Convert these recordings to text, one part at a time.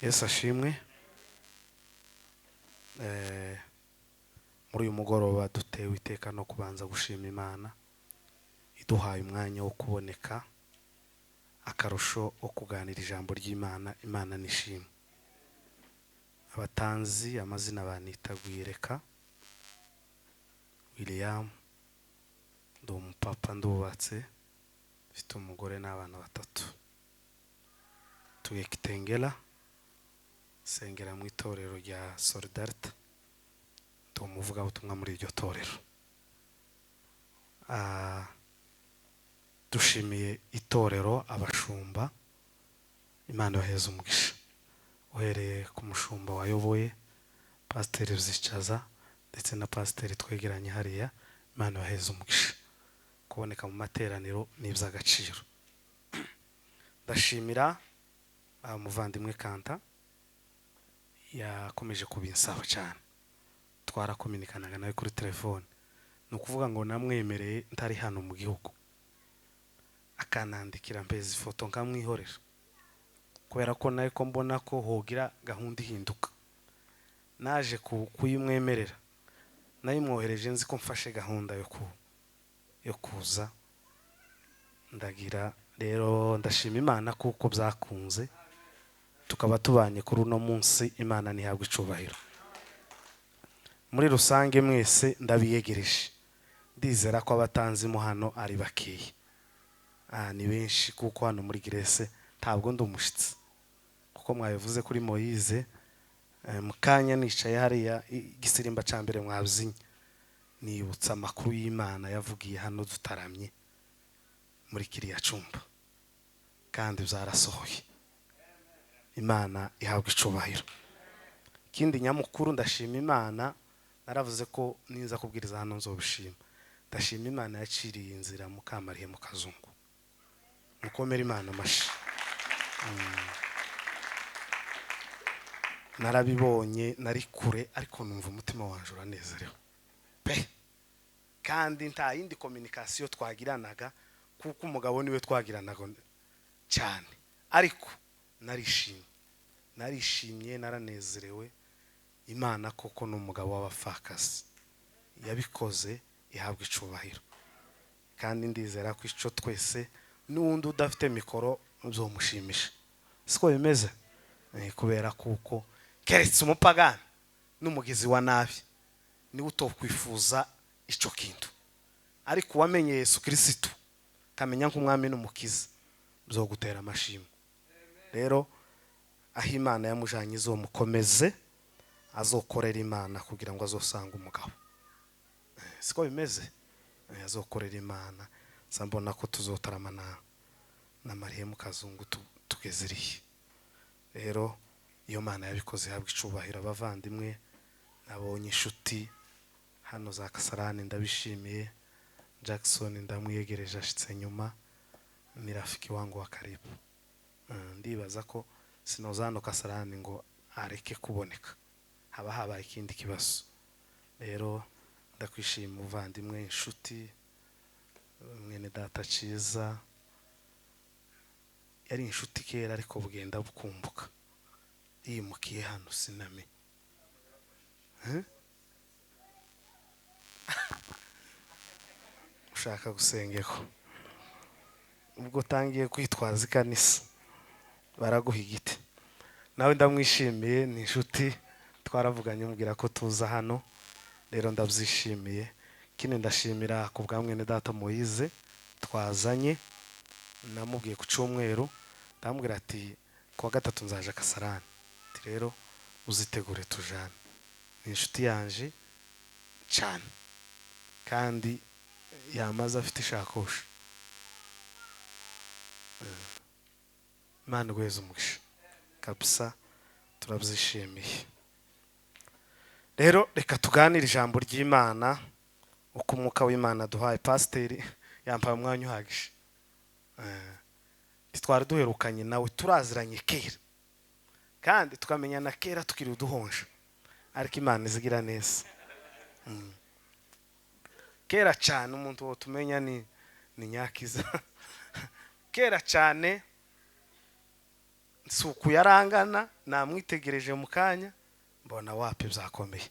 Yesu ashimwe. Muri uyu mugoroba dutewe iteka no kubanza gushima Imana iduhaye umwanya wo kuboneka, akarusho wo kuganira ijambo ry'Imana. Imana nishimwe. Abatanzi amazina banita Gwireka William, ndi umupapa, ndubatse, mfite umugore n'abana batatu. Tuye Kitengela, sengera mu itorero rya Solidarite, ndi umuvugabutumwa muri iryo torero. Dushimiye itorero, abashumba, Imana ibaheze umugisha, uhereye ku mushumba wayoboye Pasiteri Ruzicaza ndetse na pasiteri twegeranye hariya. Imana ibaheze umugisha. Kuboneka mu materaniro ni iby'agaciro. Ndashimira umuvandimwe Kanta, yakomeje kubinsaba cyane, twarakominikanaga nawe kuri telefone. Ni ukuvuga ngo namwemereye ntari hano mu gihugu, akanandikira mpeza ifoto nkamwihorera, kubera ko nawe ko mbona ko hogira gahunda ihinduka. Naje kuyimwemerera, nayimwohereje nzi ko mfashe gahunda yo kuza. Ndagira rero ndashima Imana kuko byakunze, tukaba tubanye kuri uno munsi. Imana ntihabwe icubahiro. Muri rusange mwese ndabiyegereje, ndizera ko abatanzimo hano ari bakeya. Ni benshi, kuko hano muri Grèce ntabwo ndi umushitsi, kuko mwabivuze kuri Moyize. Mu kanya nicaye hariya, igisirimba ca mbere mwabyinnye, nibutsa amakuru y'Imana yavugiye hano dutaramye muri kiriya cumba, kandi byarasohoye. Imana ihabwa icubahiro. Ikindi nyamukuru, ndashima Imana. Naravuze ko ninza kubwiriza hano nzobishima. Ndashima Imana yaciriye inzira Mukamariye mu Kazungu. Mukomere Imana amashi. Narabibonye nari kure, ariko numva umutima wanje uranezerewe pe. Kandi nta yindi communication twagiranaga, kuko umugabo niwe twagiranaga cyane, ariko narishimye, narishimye, naranezerewe. Imana koko ni umugabo w'abapfakazi, yabikoze, ihabwa icubahiro. Kandi ndizera ko ico twese n'uwundi udafite mikoro byomushimisha, siko bimeze? Kubera kuko keretse umupagani n'umugizi wa nabi niwe utokwifuza ico kintu, ariko uwamenye Yesu Kirisitu, kamenya nk'umwami n'umukiza, byogutera amashimwe. Rero aho Imana yamujanye izomukomeze, azokorera Imana kugira ngo azosange umugabo. Siko bimeze? Azokorera Imana. Nza mbona ko tuzotaramana na Mariya Mukazungu tugeze iriya. Rero iyo Mana yabikoze ihabwa icubahiro. Abavandimwe nabonye, inshuti hano za Kasarani, ndabishimiye. Jackson ndamwiyegereje, ashitse nyuma, ni rafiki wangu wa karibu. Ndibaza ko sinoza hano Kasarani ngo areke kuboneka, haba habaye ikindi kibazo. Rero ndakwishimiye umuvandimwe, inshuti, mwene data Ciza. Yari inshuti kera, ariko bugenda bukumbuka yimukiye hano sinamenye. Eh? Ushaka gusengeko ubwo utangiye kwitwaza ikanisa, baraguha igiti. Nawe ndamwishimiye, ni inshuti, twaravuganye mubwira ko tuza hano, rero ndabyishimiye. Kindi ndashimira ku bwa mwene data Moyize twazanye. Namubwiye ku cyumweru, ndamubwira ati kuwa gatatu nzaje Kasarani, ati rero uzitegure tujane. Ni inshuti yanje cyane, kandi yamaze afite ishakoshi. Imana iguheze umugisha kabisa, turabyishimiye. Rero reka tuganire ijambo ry'Imana uko umwuka w'Imana duhaye. Pasiteri yampaye umwanya uhagije. Ntitwari duherukanye nawe, turaziranye kera kandi tukamenyana kera tukiri uduhonje, ariko Imana izigira neza. Kera cyane umuntu wo tumenya ni Nyakiza. Kera cyane. Si ukuyarangana, namwitegereje mu kanya mbona wapi, byakomeye.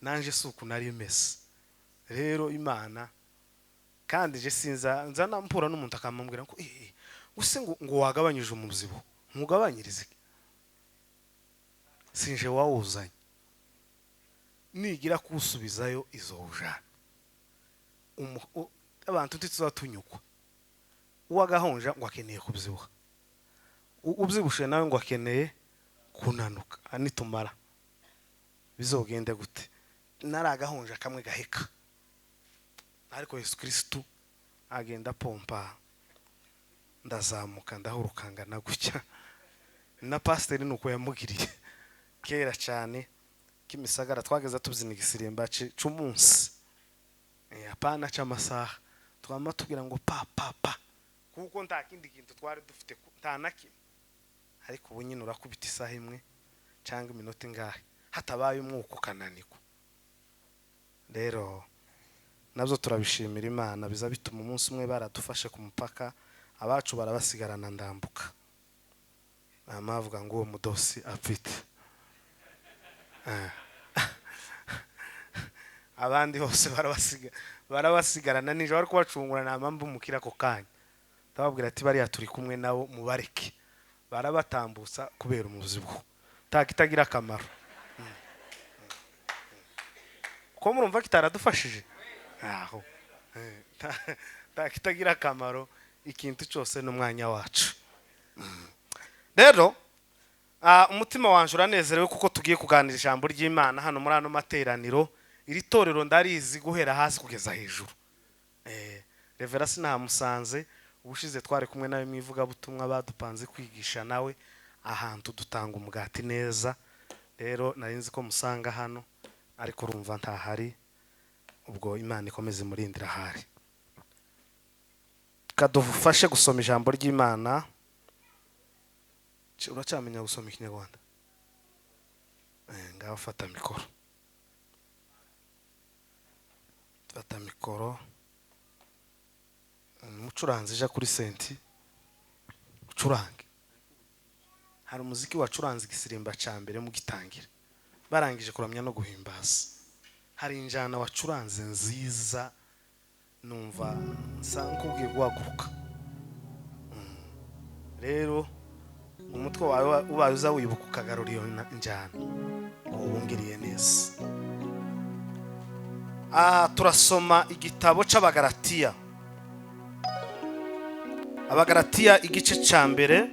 Nanje si uku nari meze. Rero Imana kandi je sinza nza nampura n'umuntu akamubwira ngo use ngo wagabanyije umubyibuho, ntugabanyirize iki? Sinje wawuzanye, nigira kuwusubizayo izowujana. Abantu ntituza tunyukwa. Uwagahonja ngo akeneye kubyibuha, ubyibushe nawe ngo akeneye kunanuka. Nitumara bizogende gute? Nari agahonja kamwe gaheka, ariko Yesu Kirisitu agenda pompa, ndazamuka, ndahurukangana gutya. Na pasiteri ni uko yamugiriye kera cyane. Kimisagara twageze tubyina igisirimba c'umunsi, apana c'amasaha. Twama tubwira ngo pa pa pa, kuko nta kindi kintu twari dufite, nta na kimwe. Ariko ubu nyine urakubita isaha imwe cyangwa iminota ingahe, hatabaye umwuka ukananirwa. Rero nabyo turabishimira Imana, biza bituma umunsi umwe baradufashe ku mupaka, abacu barabasigarana, ndambuka. Nta ngo uwo mudosi apfite. Abandi bose barabasigarana nijoro bari kubacungura. Nta mpamvu umukira ako kanya, ndababwira ati bariya turi kumwe nabo, mubareke. Barabatambutsa kubera umubyibuho itagira akamaro. Ko murumva kitaradufashije aho? Itagira akamaro, ikintu cyose n'umwanya wacu. Rero umutima wanjye uranezerewe kuko tugiye kuganira ijambo ry'Imana hano muri ano materaniro. Iri torero ndarizi guhera hasi kugeza hejuru. Revera sinamusanze ubushize, twari kumwe nawe mu ivugabutumwa badupanze kwigisha nawe ahantu dutanga umugati neza. Rero nari nzi ko musanga hano, ariko urumva ntahari. Ubwo Imana ikomeze imurindira ahari. Kadufashe gusoma ijambo ry'Imana. Uracyamenya gusoma Ikinyarwanda? Ngaho fata mikoro, fata mikoro. Umucuranzi ija kuri senti ucurange. Hari umuziki wacuranze igisirimba cya mbere mugitangira, barangije kuramya no guhimbaza. Hari injyana wacuranze nziza, numva nsa nk'ubwiye guhaguruka. Rero umutwe wawe ubaye uza wibuka ukagarura iyo njyana, wungiriye neza. Turasoma igitabo c'Abagalatiya, Abagalatiya igice cya mbere.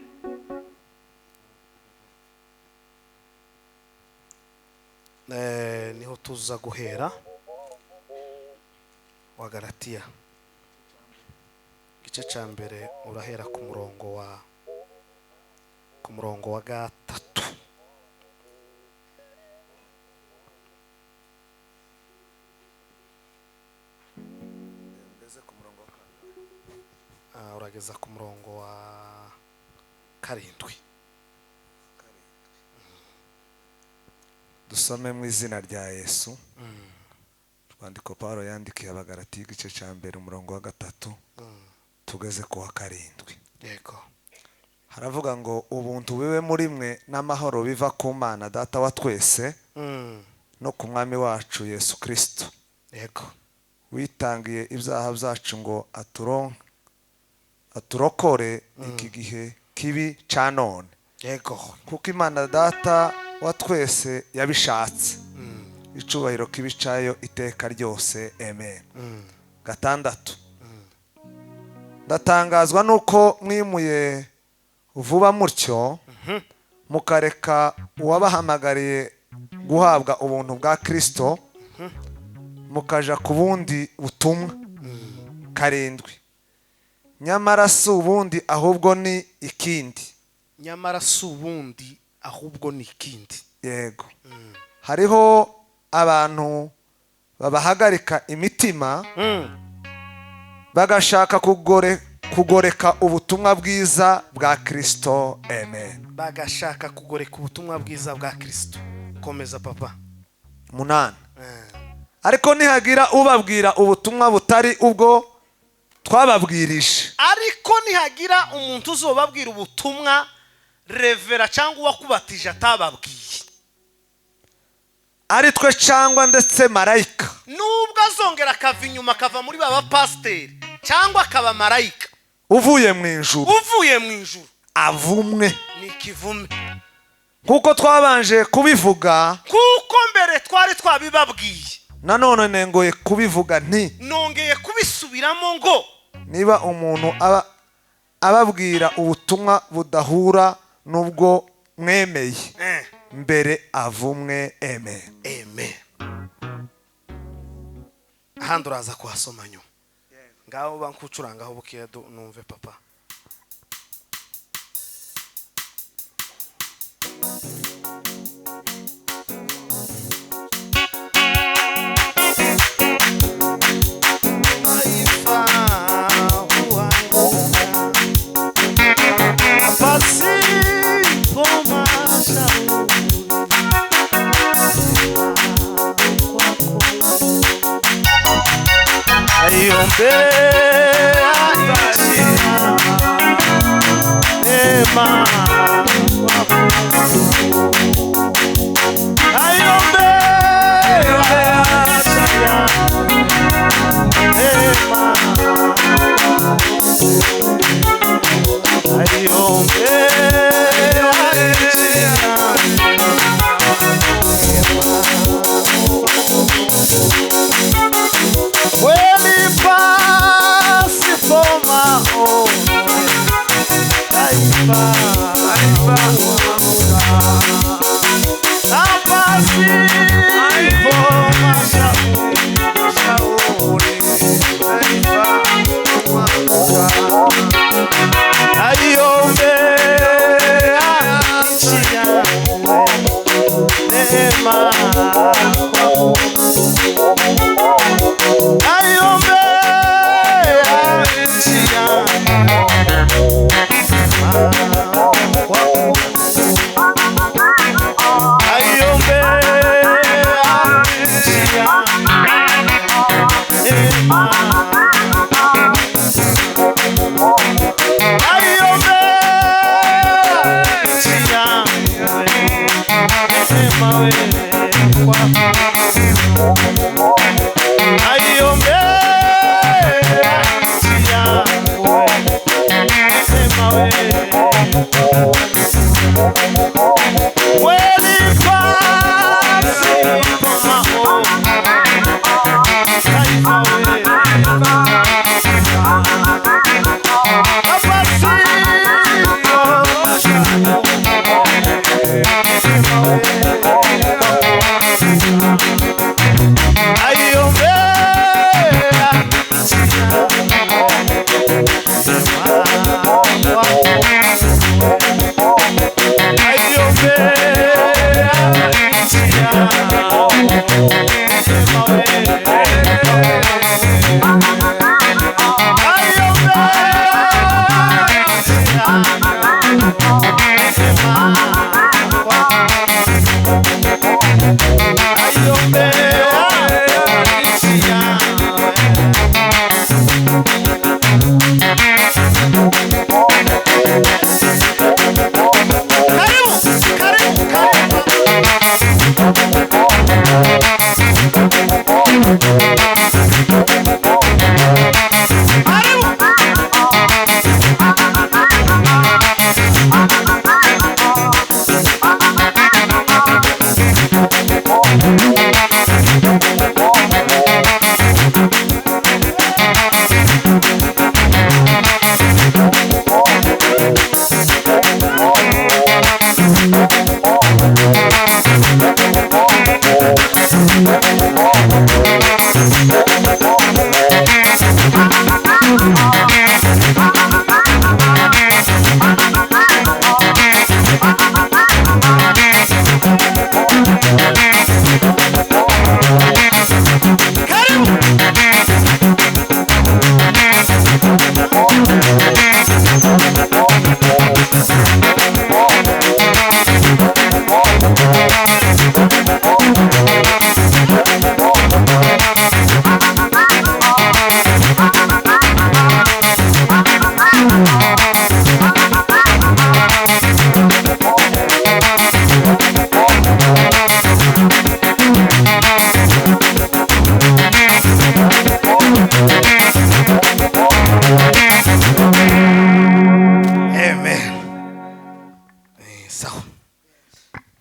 Niho tuza guhera. Wa Galatiya igice cya mbere, urahera ku murongo wa 3. Ngeze ku murongo wa kangahe? Urageza ku murongo wa 7. Dusome mu izina rya Yesu. Rwandiko Paul yandikiye Abagalatiya, igice cya mbere, umurongo wa 3 tugeze ku wa 7. Yego. Haravuga ngo: "Ubuntu bibe muri mwe n'amahoro biva ku Mana Data wa twese no ku Mwami wacu Yesu Kristo, witangiye ibyaha byacu ngo aturokore iki gihe kibi cya none, kuko Imana Data wa twese yabishatse. Icubahiro kibi cyayo iteka ryose. Amen." 6: "Ndatangazwa nuko mwimuye vuba mutyo, mukareka uwabahamagariye guhabwa ubuntu bwa Kristo, mukaja ku bundi butumwa. 7: Nyamara si ubundi, ahubwo ni ikindi." Nyamara si ubundi, ahubwo ni ikindi. Yego. "Hariho abantu babahagarika imitima, bagashaka kugoreka ubutumwa bwiza bwa Kristo. Amen." Bagashaka kugoreka ubutumwa bwiza bwa Kristo. Komeza, papa. 8: "Ariko nihagira ubabwira ubutumwa butari ubwo twababwirije," Ariko nihagira umuntu uzobabwira ubutumwa Revera cyangwa uwakubatije atababwiye, ari twe cyangwa ndetse marayika, nubwo azongera akava inyuma akava muri ba bapasiteri cyangwa akaba marayika uvuye mu ijuru, uvuye mu ijuru, avumwe. Ni ikivume. Kuko twabanje kubivuga, kuko mbere twari twabibabwiye, nanone nengoye kubivuga nti, nongeye kubisubiramo ngo, niba umuntu ababwira ubutumwa budahura n'ubwo mwemeye mbere, avumwe. Amen. Amen. Ahandi uraza kuhasoma nyuma. Ngaho bankucurangaho bukeya numve papa. Thank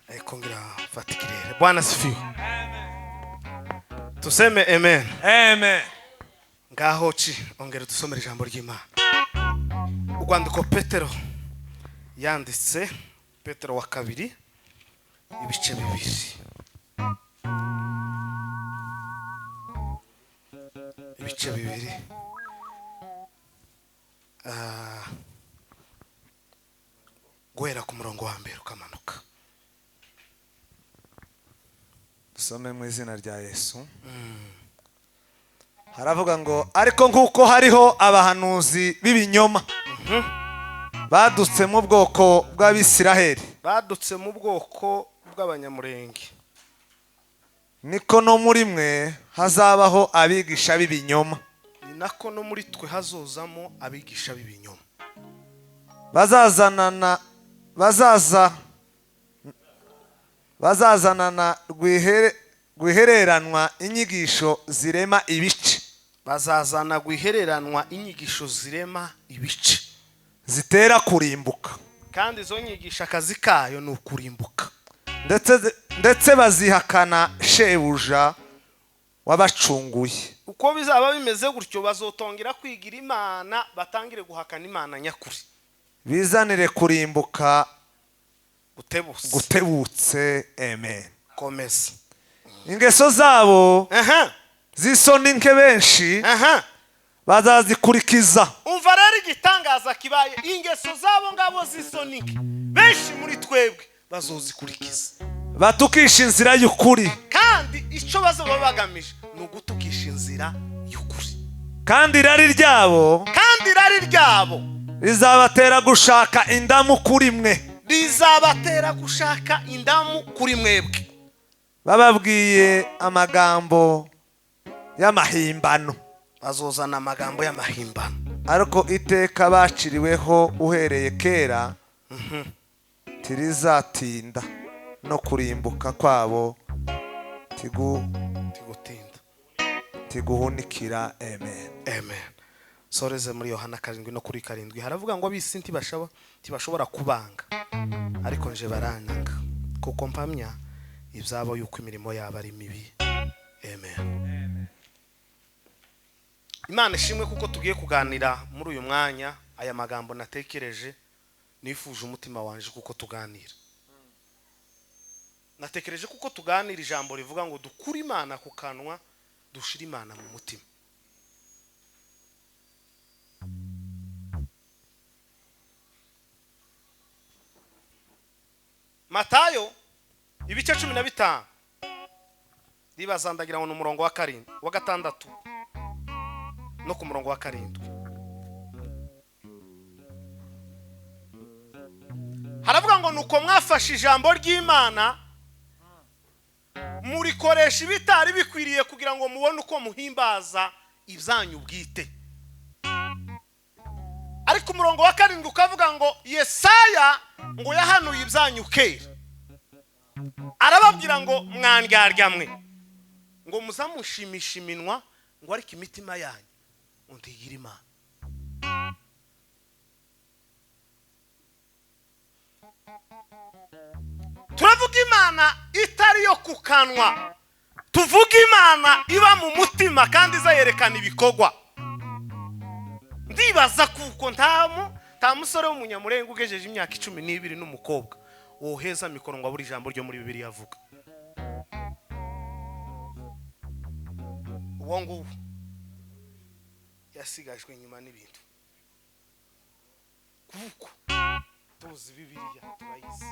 Ariko ngira mfate ikirere. Bwana sifiwe. Tuseme amen. Amen. Ngaho ci ongera dusomere ijambo ry'Imana. Urwandiko Petero yanditse, Petero wa kabiri, ibice 2, ibice 2, guhera ku murongo wa mbere ukamanuka. Dusome mu izina rya Yesu. Haravuga ngo ariko nkuko hariho abahanuzi b'ibinyoma badutse mu bwoko bw'Abisiraheli, badutse mu bwoko bw'Abanyamurenge, niko no muri mwe hazabaho abigisha b'ibinyoma. Ni nako no muri twe hazozamo abigisha b'ibinyoma. Bazazanana rwihereranwa inyigisho zirema ibice. Bazazana guhereranwa inyigisho zirema ibice, zitera kurimbuka. Kandi izo nyigisho akazi kayo ni ukurimbuka. Ndetse bazihakana shebuja wabacunguye. Uko bizaba bimeze gutyo bazotongera kwigira Imana, batangire guhakana Imana nyakuri, bizanire kurimbuka gutebutse. Amen. Komeza. Ingeso zabo z'isoni nke benshi bazazikurikiza. Umva rero igitangaza kibaye, ingeso zabo ngabo z'isoni nke benshi muri twebwe bazozikurikiza, batukisha inzira y'ukuri. Kandi icyo bazaba bagamije ni ugutukisha inzira y'ukuri. Kandi irari ryabo, rizabatera gushaka indamu kuri mwe, rizabatera gushaka indamu kuri mwebwe. Bababwiye amagambo y'amahimbano, bazozana amagambo y'amahimbano. Ariko iteka baciriweho uhereye kera tirizatinda, no kurimbuka kwabo tigutinda tiguhunikira. Amen. Amen. Soreze muri Yohana 7 no kuri 7 haravuga ngo abisi ntibashobora kubanga, ariko nje baranyanga kuko mpamya ibyabo yuko imirimo yabo ari mibi. Amen. Imana ishimwe kuko tugiye kuganira muri uyu mwanya. Aya magambo natekereje nifuje umutima wanje kuko tuganira. Natekereje kuko tuganira ijambo rivuga ngo dukure Imana ku kanwa, dushire Imana mu mutima. Matayo ibice 15 ribazandagira ngo umurongo wa 7 wa 6 no ku murongo wa 7. Haravuga ngo nuko mwafashe ijambo ry'Imana murikoresha ibitari bikwiriye kugira ngo mubone uko muhimbaza ibyanyu bwite. Ariko umurongo wa 7 ukavuga ngo Yesaya ngo yahanuye ibyanyu kera, arababwira ngo mwandyarya mwe, ngo muzamushimisha iminwa, ngo ariko imitima yanyu ntigira Imana. Turavuga Imana itari yo ku kanwa, tuvuga Imana iba mu mutima kandi izayerekana ibikorwa. Ndibaza kuko nta musore w'Umunyamurenga ugejeje imyaka 12 n'umukobwa woheza mikoro ngo abure ijambo ryo muri Bibiliya avuga. Uwo nguwo yasigajwe inyuma n'ibintu, kuko tuzi Bibiliya turayizi,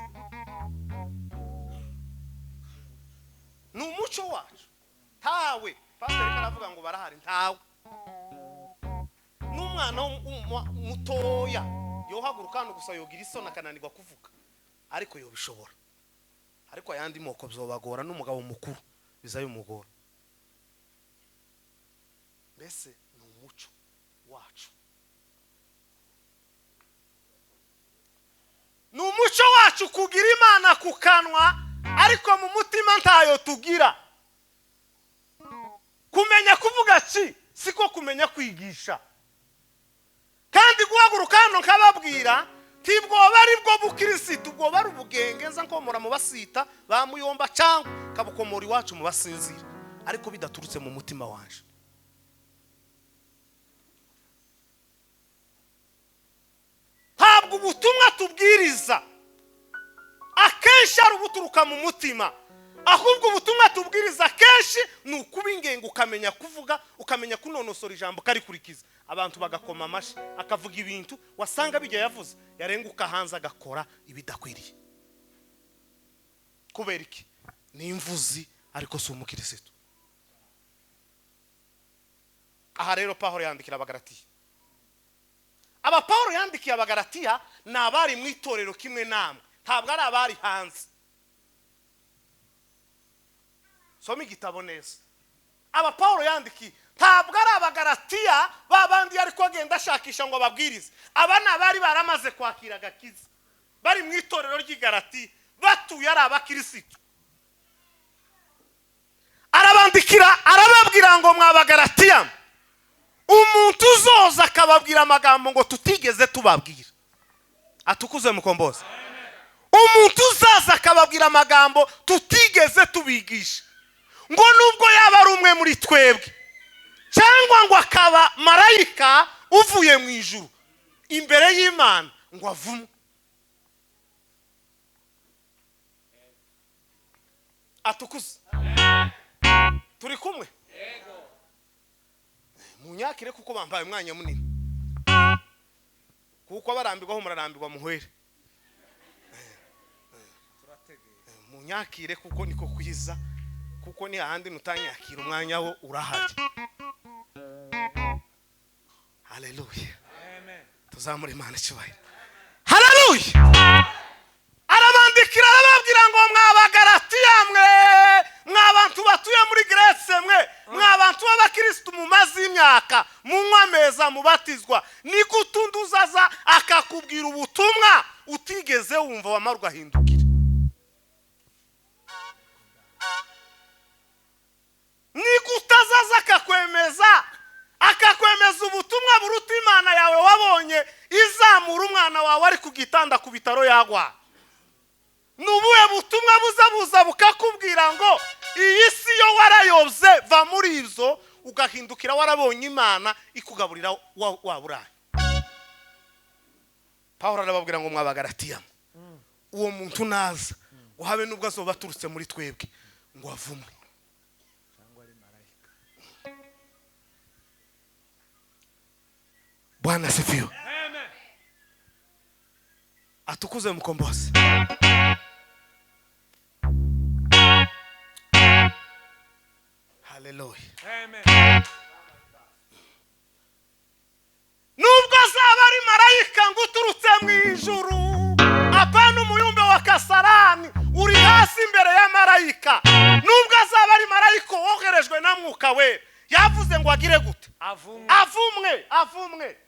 ni umuco wacu. Ntawe pasiteri karavuga ngo barahari, ntawe n'umwana mutoya yohaguruka hano gusa yogira isoni akananirwa kuvuga, ariko yobishobora. Ariko ayandi moko byobagora, n'umugabo mukuru bizayumugora. Mbese ni umuco wacu, ni umuco wacu kugira Imana ku kanwa, ariko mu mutima ntayo tugira. Kumenya kuvuga ki siko kumenya kwigisha. Kandi guhaguruka hano nkababwira Tibwoba ari bwo bukirisitu, bwoba ari ubugenge nza nkomora mu basita bamuyomba cyangwa kabukomora iwacu mu basinzira, ariko bidaturutse mu mutima wanje. Ntabwo ubutumwa tubwiriza akenshi ari ubuturuka mu mutima, ahubwo ubutumwa tubwiriza akenshi ni ukuba ingengo, ukamenya kuvuga, ukamenya kunonosora ijambo ukarikurikiza, abantu bagakoma amashyi, akavuga ibintu wasanga bijya yavuze, yarenguka hanze agakora ibidakwiriye. Kubera iki? Ni imvuzi ariko si umukirisitu. Aha rero Pawulo yandikira Abagalatiya. Aba Pawulo yandikiye Abagalatiya ni abari mu itorero kimwe namwe, ntabwo ari abari hanze. Soma igitabo neza. Aba Pawulo yandikiye ntabwo ari Abagalatiya babandi ariko agenda ashakisha ngo ababwirize. Aba ni abari baramaze kwakira agakiza, bari mu itorero ry'i Galatiya, batuye ari abakirisitu. Arabandikira arababwira ngo mwabagalatiya, umuntu uzoza akababwira amagambo ngo tutigeze tubabwira, atukuze mukombozi. Umuntu uzaza akababwira amagambo tutigeze tubigisha, ngo nubwo yaba ari umwe muri twebwe cyangwa ngo akaba marayika uvuye mu ijuru imbere y'Imana, ngo avumwe. Atukuze. Turi kumwe? Munyakire kuko bambaye umwanya munini, kuko abarambirwaho murarambirwa muhwere. Munyakire kuko niko kwiza, kuko ni hahandi nutanyakira umwanya wo urahari. Haleluya. Amen. Tuzamure Imana icyubahiro. Haleluya. Arabandikira arababwira ngo mwabagalatiya mwe, mwabantu batuye muri Grece mwe, mwabantu b'abakristo mumaze imyaka munywa ameza mubatizwa, ni gutundu uzaza akakubwira ubutumwa utigeze wumva wamara ugahindukira. Ni gutazaza akakwemeza ubutumwa buruta Imana yawe wabonye izamura umwana wawe ari ku gitanda ku bitaro yagwa. Nubuhe butumwa buza bukakubwira ngo iyi si yo warayobye, va muri izo ugahindukira warabonye Imana ikugaburira waburaye. Pawulo arababwira ngo mwabagalatiya, uwo muntu naza ngo habe nubwo azoba aturutse muri twebwe ngo avumwe. Bwana asifiwe. Amen. Atukuze mukombozi. Haleluya. Amen. Nubwo azaba ari marayika ngo uturutse mu ijuru, apana umuyumbe wa Kasarani uri hasi imbere ya marayika, nubwo azaba ari marayika woherejwe na Mwuka we, yavuze ngo agire gute? Avumwe, avumwe.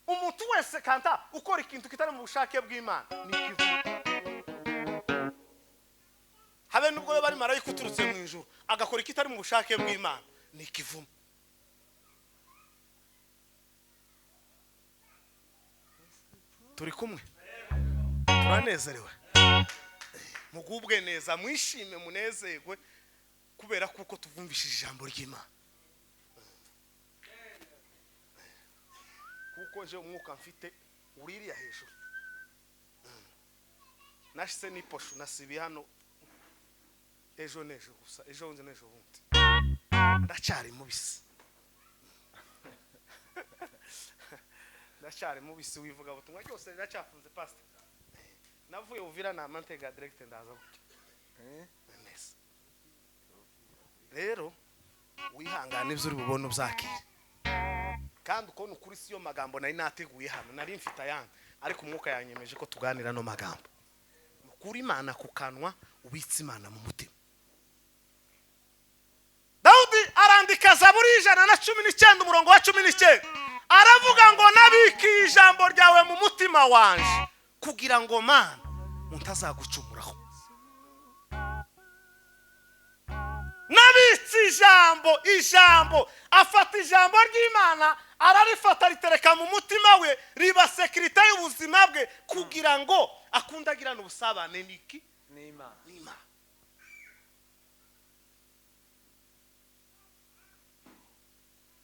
Umuntu wese kanta ukora ikintu kitari mu bushake bw'Imana ni kivume. Habe nubwo yo bari marayika uturutse mu ijuru agakora ikitari mu bushake bw'Imana ni kivume. Turi kumwe, turanezerewe, mugubwe neza, mwishime, munezerwe kubera kuko tuvumvishije ijambo ry'Imana. Kuko nje umwuka mfite uririya hejuru, nashise n'iposho nasibiye hano ejo n'ejo gusa, ejo bundi n'ejo bundi ndacyari mubisi, ndacyari mubisi. Wivuga butumwa ryose riracyafunze pastor. Navuye Uvira na mantega direct ndaza gutya neza. Rero wihangane ibyo uri bubone uzakire, kandi uko nukuri si yo magambo nari nateguye hano, nari mfite ayandi, ariko umwuka yanyemeje ko tuganira no magambo. Mukuri Imana ku kanwa, ubitse Imana mu mutima. Daudi arandika Zaburi 119 umurongo wa 19, aravuga ngo nabikiye ijambo ryawe mu mutima wanje kugira ngo Mana ntazagucumuraho. Nabitse ijambo, ijambo, afata ijambo ry'Imana Ararifata ritereka mu mutima we, riba sécurité y'ubuzima bwe, kugira ngo akundagirane ubusabane niki n'Imana.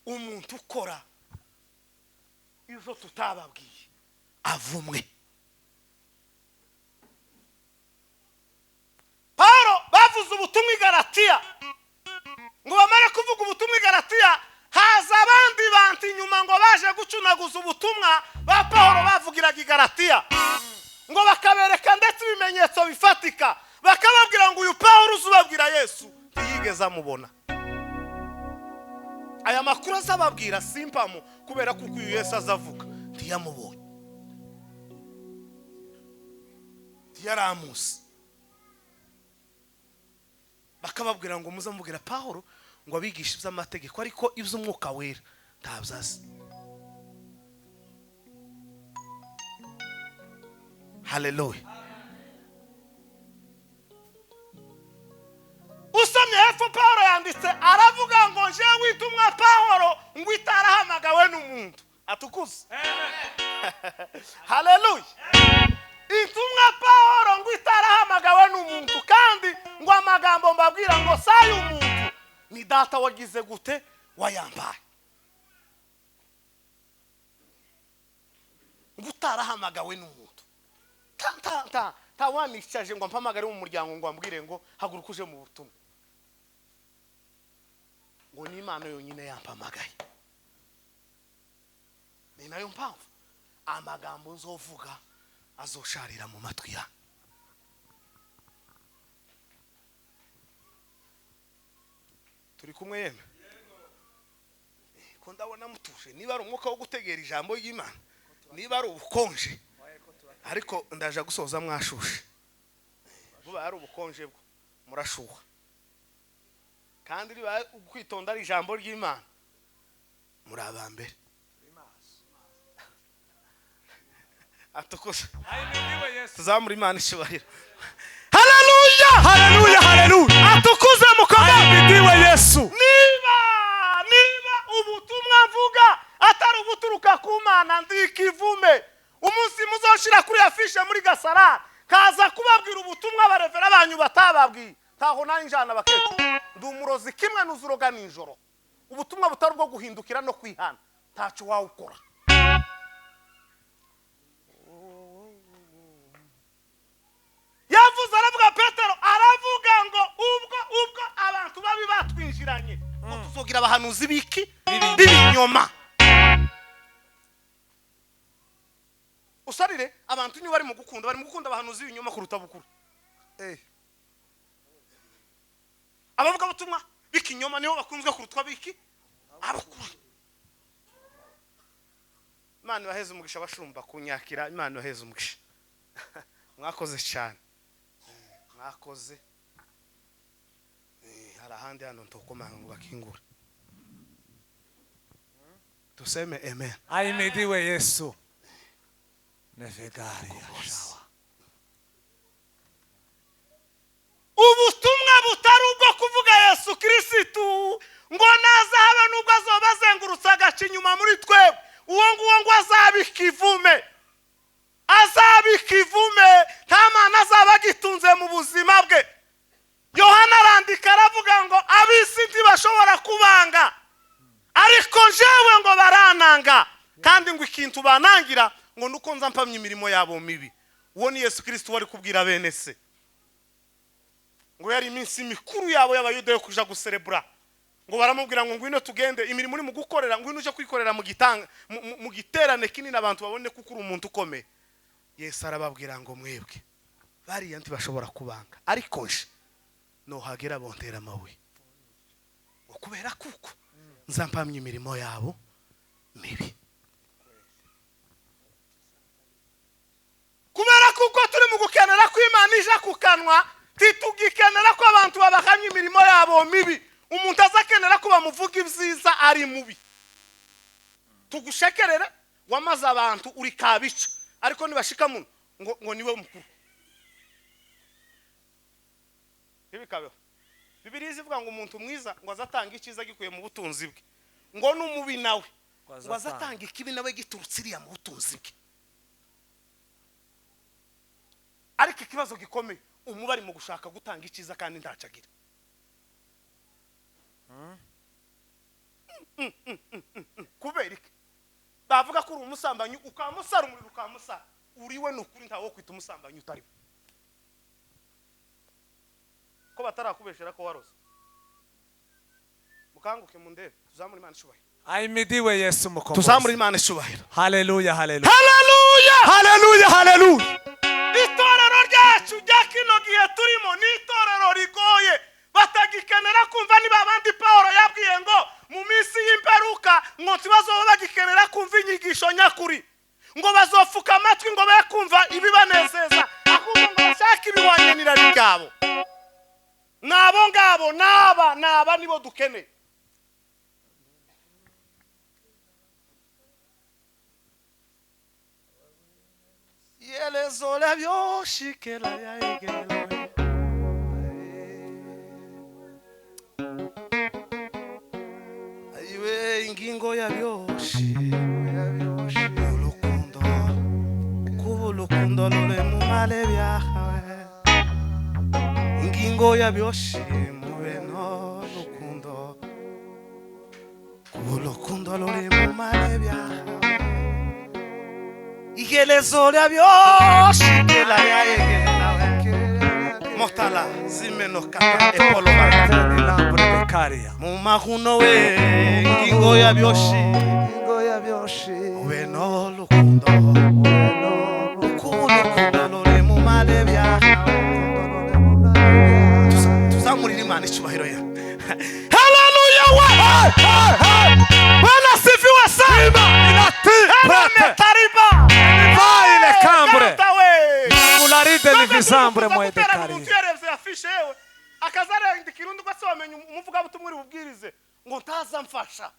Umuntu ukora izo tutababwiye avumwe. Paulo bavuze ubutumwa i Galatiya, ngo bamare kuvuga ubutumwa i Galatiya, haza abandi bantu inyuma ngo baje gucunaguza ubutumwa ba Paulo bavugiraga i Galatiya, ngo bakabereka ndetse ibimenyetso bifatika, bakababwira ngo uyu Paulo uzubabwira Yesu ntiyigeze amubona. Aya makuru azababwira simpamo, kubera kuko uyu Yesu azavuga ntiyamubonye, ntiyaramuzi. Bakababwira ngo muzamubwira Paulo ngo abigishe iby'amategeko, ariko iby'umwuka wera ntabyazi. Haleluya. Usomye hepfo Paulo yanditse aravuga ngo jewe intumwa Paulo ngo itarahamagawe n'umuntu atukuze. Haleluya. Intumwa Paulo ngo itarahamagawe n'umuntu, kandi ngo amagambo mbabwira ngo sayi umuntu ni data wagize gute wayambaye. Ngo utarahamagawe n'umuntu, ta wanicaje ngo mpamagare mu muryango ngo ambwire ngo haguruka uje mu butumwa, ngo ni Imana yonyine yampamagaye. Ni nayo mpamvu amagambo nzovuga azosharira mu matwi ya. Turi kumwe yeme? Ko ndabona mutuje, niba ari umwuka wo gutegera ijambo ry'Imana, niba ari ubukonje, ariko ndaje gusoza mwashushe. Vuba ari ubukonje bwo murashuha, kandi riba kwitonda ari ijambo ry'Imana muri abambere. Atukuze. Tuzamura Imana icyubahiro. Haleluya, haleluya, haleluya. Atukuze mukoma. Ahimidiwe Yesu. Niba ubutumwa mvuga atari ubuturuka ku Mana, ndikivume. Umunsi muzoshira kuri afishe muri Gasarara kaza kubabwira ubutumwa barevera banyu batababwiye, ntaho nari njana bakete. Ndi umurozi kimwe nuzuroga nijoro. Ubutumwa butari bwo guhindukira no kwihana ntaco wawukora. Yavuze aravuga Petero aravuga ngo ubwo abantu babi batwinjiranye ngo tuzogira abahanuzi biki b'ibinyoma. Usarire abantu ni bari mu gukunda, bari mu gukunda abahanuzi b'ibinyoma kuruta bukuru. Abavuga butumwa b'ikinyoma niho bakunzwe kurutwa biki abakuru. Imana ibaheze umugisha abashumba kunyakira, Imana ibaheze umugisha. Mwakoze cyane, mwakoze. Hari ahandi hano ntokomanga ngo bakingure. Tuseme amen. Ahimidiwe Yesu. Nevegari yashawa. Ubutumwa butari ubwo kuvuga Yesu Kristo ngo naza habe nubwo azoba azengurutse agaca inyuma muri twebwe, uwo nguwo ngo azabika ivume, azabika ivume, nta mana azaba agitunze mu buzima bwe. Yohana arandika aravuga ngo ab'isi ntibashobora kubanga, ariko jewe ngo barananga, kandi ngo ikintu banangira ngo nuko nza mpamya imirimo yabo mibi. Uwo ni Yesu Kristo wari kubwira bene se ngo yari iminsi mikuru yabo y'abayuda yo kuja guserebura, ngo baramubwira ngo ngwino tugende, imirimo uri mu gukorera ngwino uje kwikorera mu gitanga mu giterane kinini abantu babone kuko uri umuntu ukomeye. Yesu arababwira ngo mwebwe bariya ntibashobora kubanga, ariko nje nohagera bontera amabuye, ngo kubera kuko nzampamya imirimo yabo mibi. Kubera kuko turi mu gukenera ko Imana ija kukanwa, titugikenera ko abantu babahamya imirimo yabo mibi. Umuntu azakenera ko bamuvuga ibyiza ari mubi. Tugushekerere wamaze abantu uri kabica, ariko nibashika muno ngo niwe mukuru. Ntibikabeho. Bibiliya ivuga ngo umuntu mwiza ngo azatanga icyiza gikuye mu butunzi bwe, ngo n'umubi nawe Ngo azatanga ikibi nawe giturutse iriya mu butunzi bwe. Ariko ikibazo gikomeye, umuba ari mu gushaka gutanga icyiza kandi ntacyo agira. Kubera iki bavuga ko uri umusambanyi ukamusara umuriro ukamusara uriwe? Ni ukuri ntawe wo kwita umusambanyi utari we, ko batarakubeshera ko waroze. Mukanguke mundebe, tuzamure Imana icyubahiro. Ahimidiwe Yesu Mukombozi. Tuzamure Imana icyubahiro. Haleluya, haleluya. Haleluya. Haleluya, haleluya. Itorero ryacu rya kino gihe turimo ni itorero rigoye, batagikenera kumva. Niba abandi Pawulo yabwiye ngo mu minsi y'imperuka ngo ntibazoba bagikenera kumva inyigisho nyakuri, ngo bazofuka amatwi ngo be kumva ibibanezeza, ahubwo ngo bashake ibihwanye n'irari ryabo. N'abo ngabo n'aba n'aba nibo dukeneye. Yelezo labyoshikela yaegelo. Iwe ingingo yabyoshi urukundo, kuba urukundo ruri mu male byahawe. Ingingo yabyoshi mube no rukundo, kuba urukundo ruri mu male byahawe. Iherezo ryabyoshikela yaegela motala zimeno kata epolo Karia. Mu mahuno we ingingo yabyoshi Ingingo yabyoshi ube no rukundo, kuba urukundo ruri mu male byahawe. Tuzamurire Imana icyubahiro ya. Haleluya we! Bwana sifiwe sana. Prate. Tariba. Vai le cambre. Kata we. Mularide livisambre mwede Umuntu karia. yarebye afishe yewe akazarandika irundi uko wamenya umuvugabutumwa uri bubwirize ngo ntaza mfasha.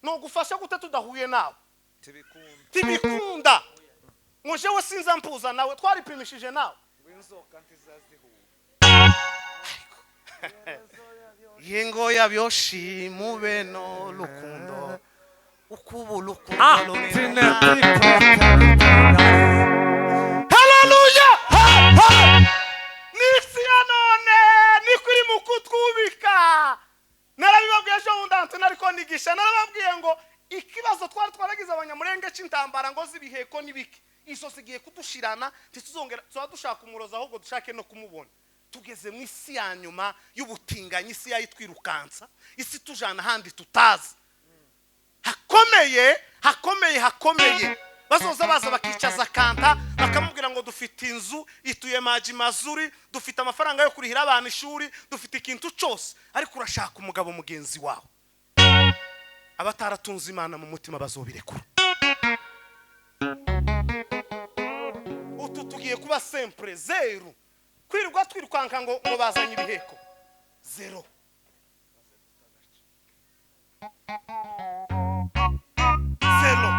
Nogufasha gute tudahuye nawe? Tibikunda. Ngo jewe sinza mpuza nawe, twaripimishije nawe. Yengo yabyoshi mube no rukundo, ukuba urukundo Ah, ruri mu tine male. ti prate. Haleluya! N'isi ya none niko iri mu kutwubika. Narabibabwiye ejo bundi Antoni ariko nigisha, narababwiye ngo ikibazo twari twaragize abanyamurenge c'intambara ngo z'ibiheko n'ibiki, izo zigiye kudushirana, ntituzongera tuba dushaka umurozi ahubwo dushake no kumubona. Tugeze mu isi ya nyuma y'ubutinganyi, isi yayitwirukansa, isi tujana ahandi tutazi hakomeye hakomeye hakomeye. Bazoza baza bakicaza kanta bakamubwira ngo dufite inzu ituye maji mazuri, dufite amafaranga yo kurihira abana ishuri, dufite ikintu cyose, ariko urashaka umugabo mugenzi wawe. Abataratunze Imana mu mutima bazobirekura. Utu tugiye kuba sempre zeru, kwirirwa twirukanka ngo ngo bazanye ibiheko zero. Zero.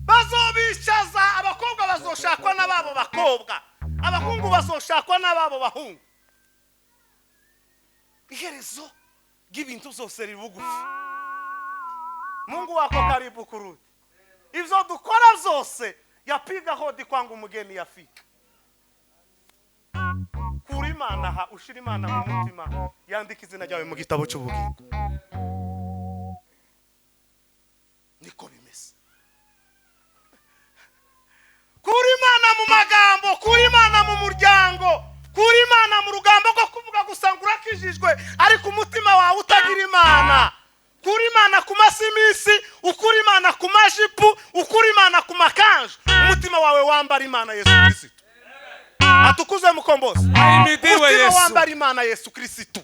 Bazobicaza abakobwa bazoshakwa n'ababo bakobwa, abahungu bazoshakwa n'ababo bahungu. Iherezo ry'ibintu byose riri bugufi. Mungu wako karibu kurudi. Ivyo dukora byose yapiga hodi kwanga umugeni yafika. Kura Imana aha, ushira Imana mu mutima, yandika izina ryawe mu gitabo cy'ubugingo. Niko bimeze. Kura Imana mu magambo, kura Imana mu muryango, kura Imana mu rugambo rwo kuvuga gusa ngo urakijijwe ariko umutima wawe utagira Imana. Kura Imana ku masimisi, ukura Imana ku majipo, ukura Imana ku makanju, umutima wawe wambara Imana Yesu Kristo. Atukuze Mukombozi. Ahimidiwe Umutima Yesu. wambara Imana Yesu Kristo.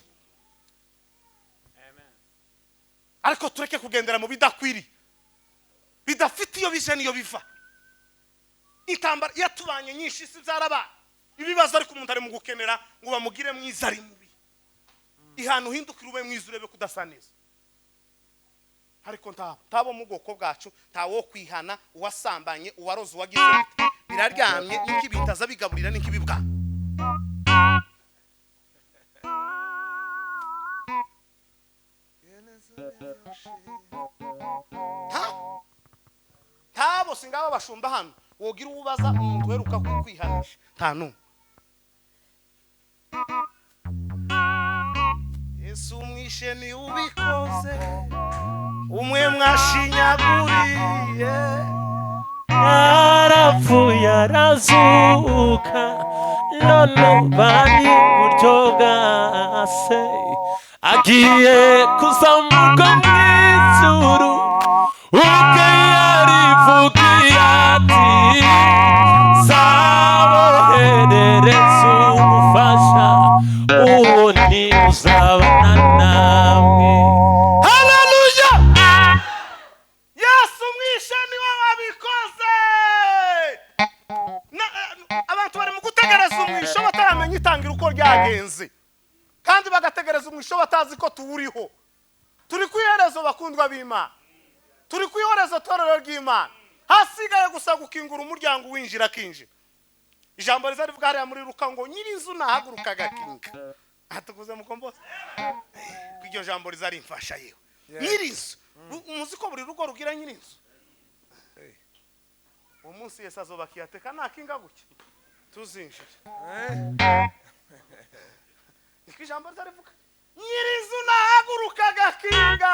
Ariko tureke kugendera mu bidakwiriye, bidafite iyo bije n'iyo biva. Intambara yatubanye nyinshi, si byarabaye ibibazo, ariko umuntu ari mu gukenera ngo bamugire mwiza ari mubi. Ihanu uhindukire ube mwiza urebe ko udasa neza. Ariko ntabo mu bwoko bwacu ntawo kwihana, uwasambanye, uwaroze, uwagize gute, biraryamye n'ikibitaza bigaburira n'ikibibwa. Bose ngaba bashumba hano wogira ubaza umuntu weruka kwihanisha nta numwe. Yesu umwishe ni ubikoze, umwe mwashinyaguriye, arapfuye arazuka, none bari buryo bwa se, agiye kuzamuka mu ijuru, ubwe yarivugiye ati nzaboherereza umufasha, uwo ni uzabana namwe. Haleluya! Yesu umwishe niwe wabikoze. Abantu bari mu gutegereza umwisho bataramenya itangira uko ryagenze, kandi bagategereza umwisho batazi ko tuwuriho. Turi ku iherezo bakundwa b'Imana, turi ku iherezo torero ry'Imana. Hasigaye gusa gukingura umuryango winjira akinjira. Ijambo riza rivuga hariya muri Luka ngo nyir'inzu nahaguruka agakinga. Atukuze mukombozi ko iryo jambo riza rimfasha yewe. Nyir'inzu, umuzi ko buri rugo rugira nyir'inzu. Uwo munsi Yesu azobakiyateka nakinga gutya tuzinjira. Niko ijambo riza rivuga, nyir'inzu nahaguruka agakinga.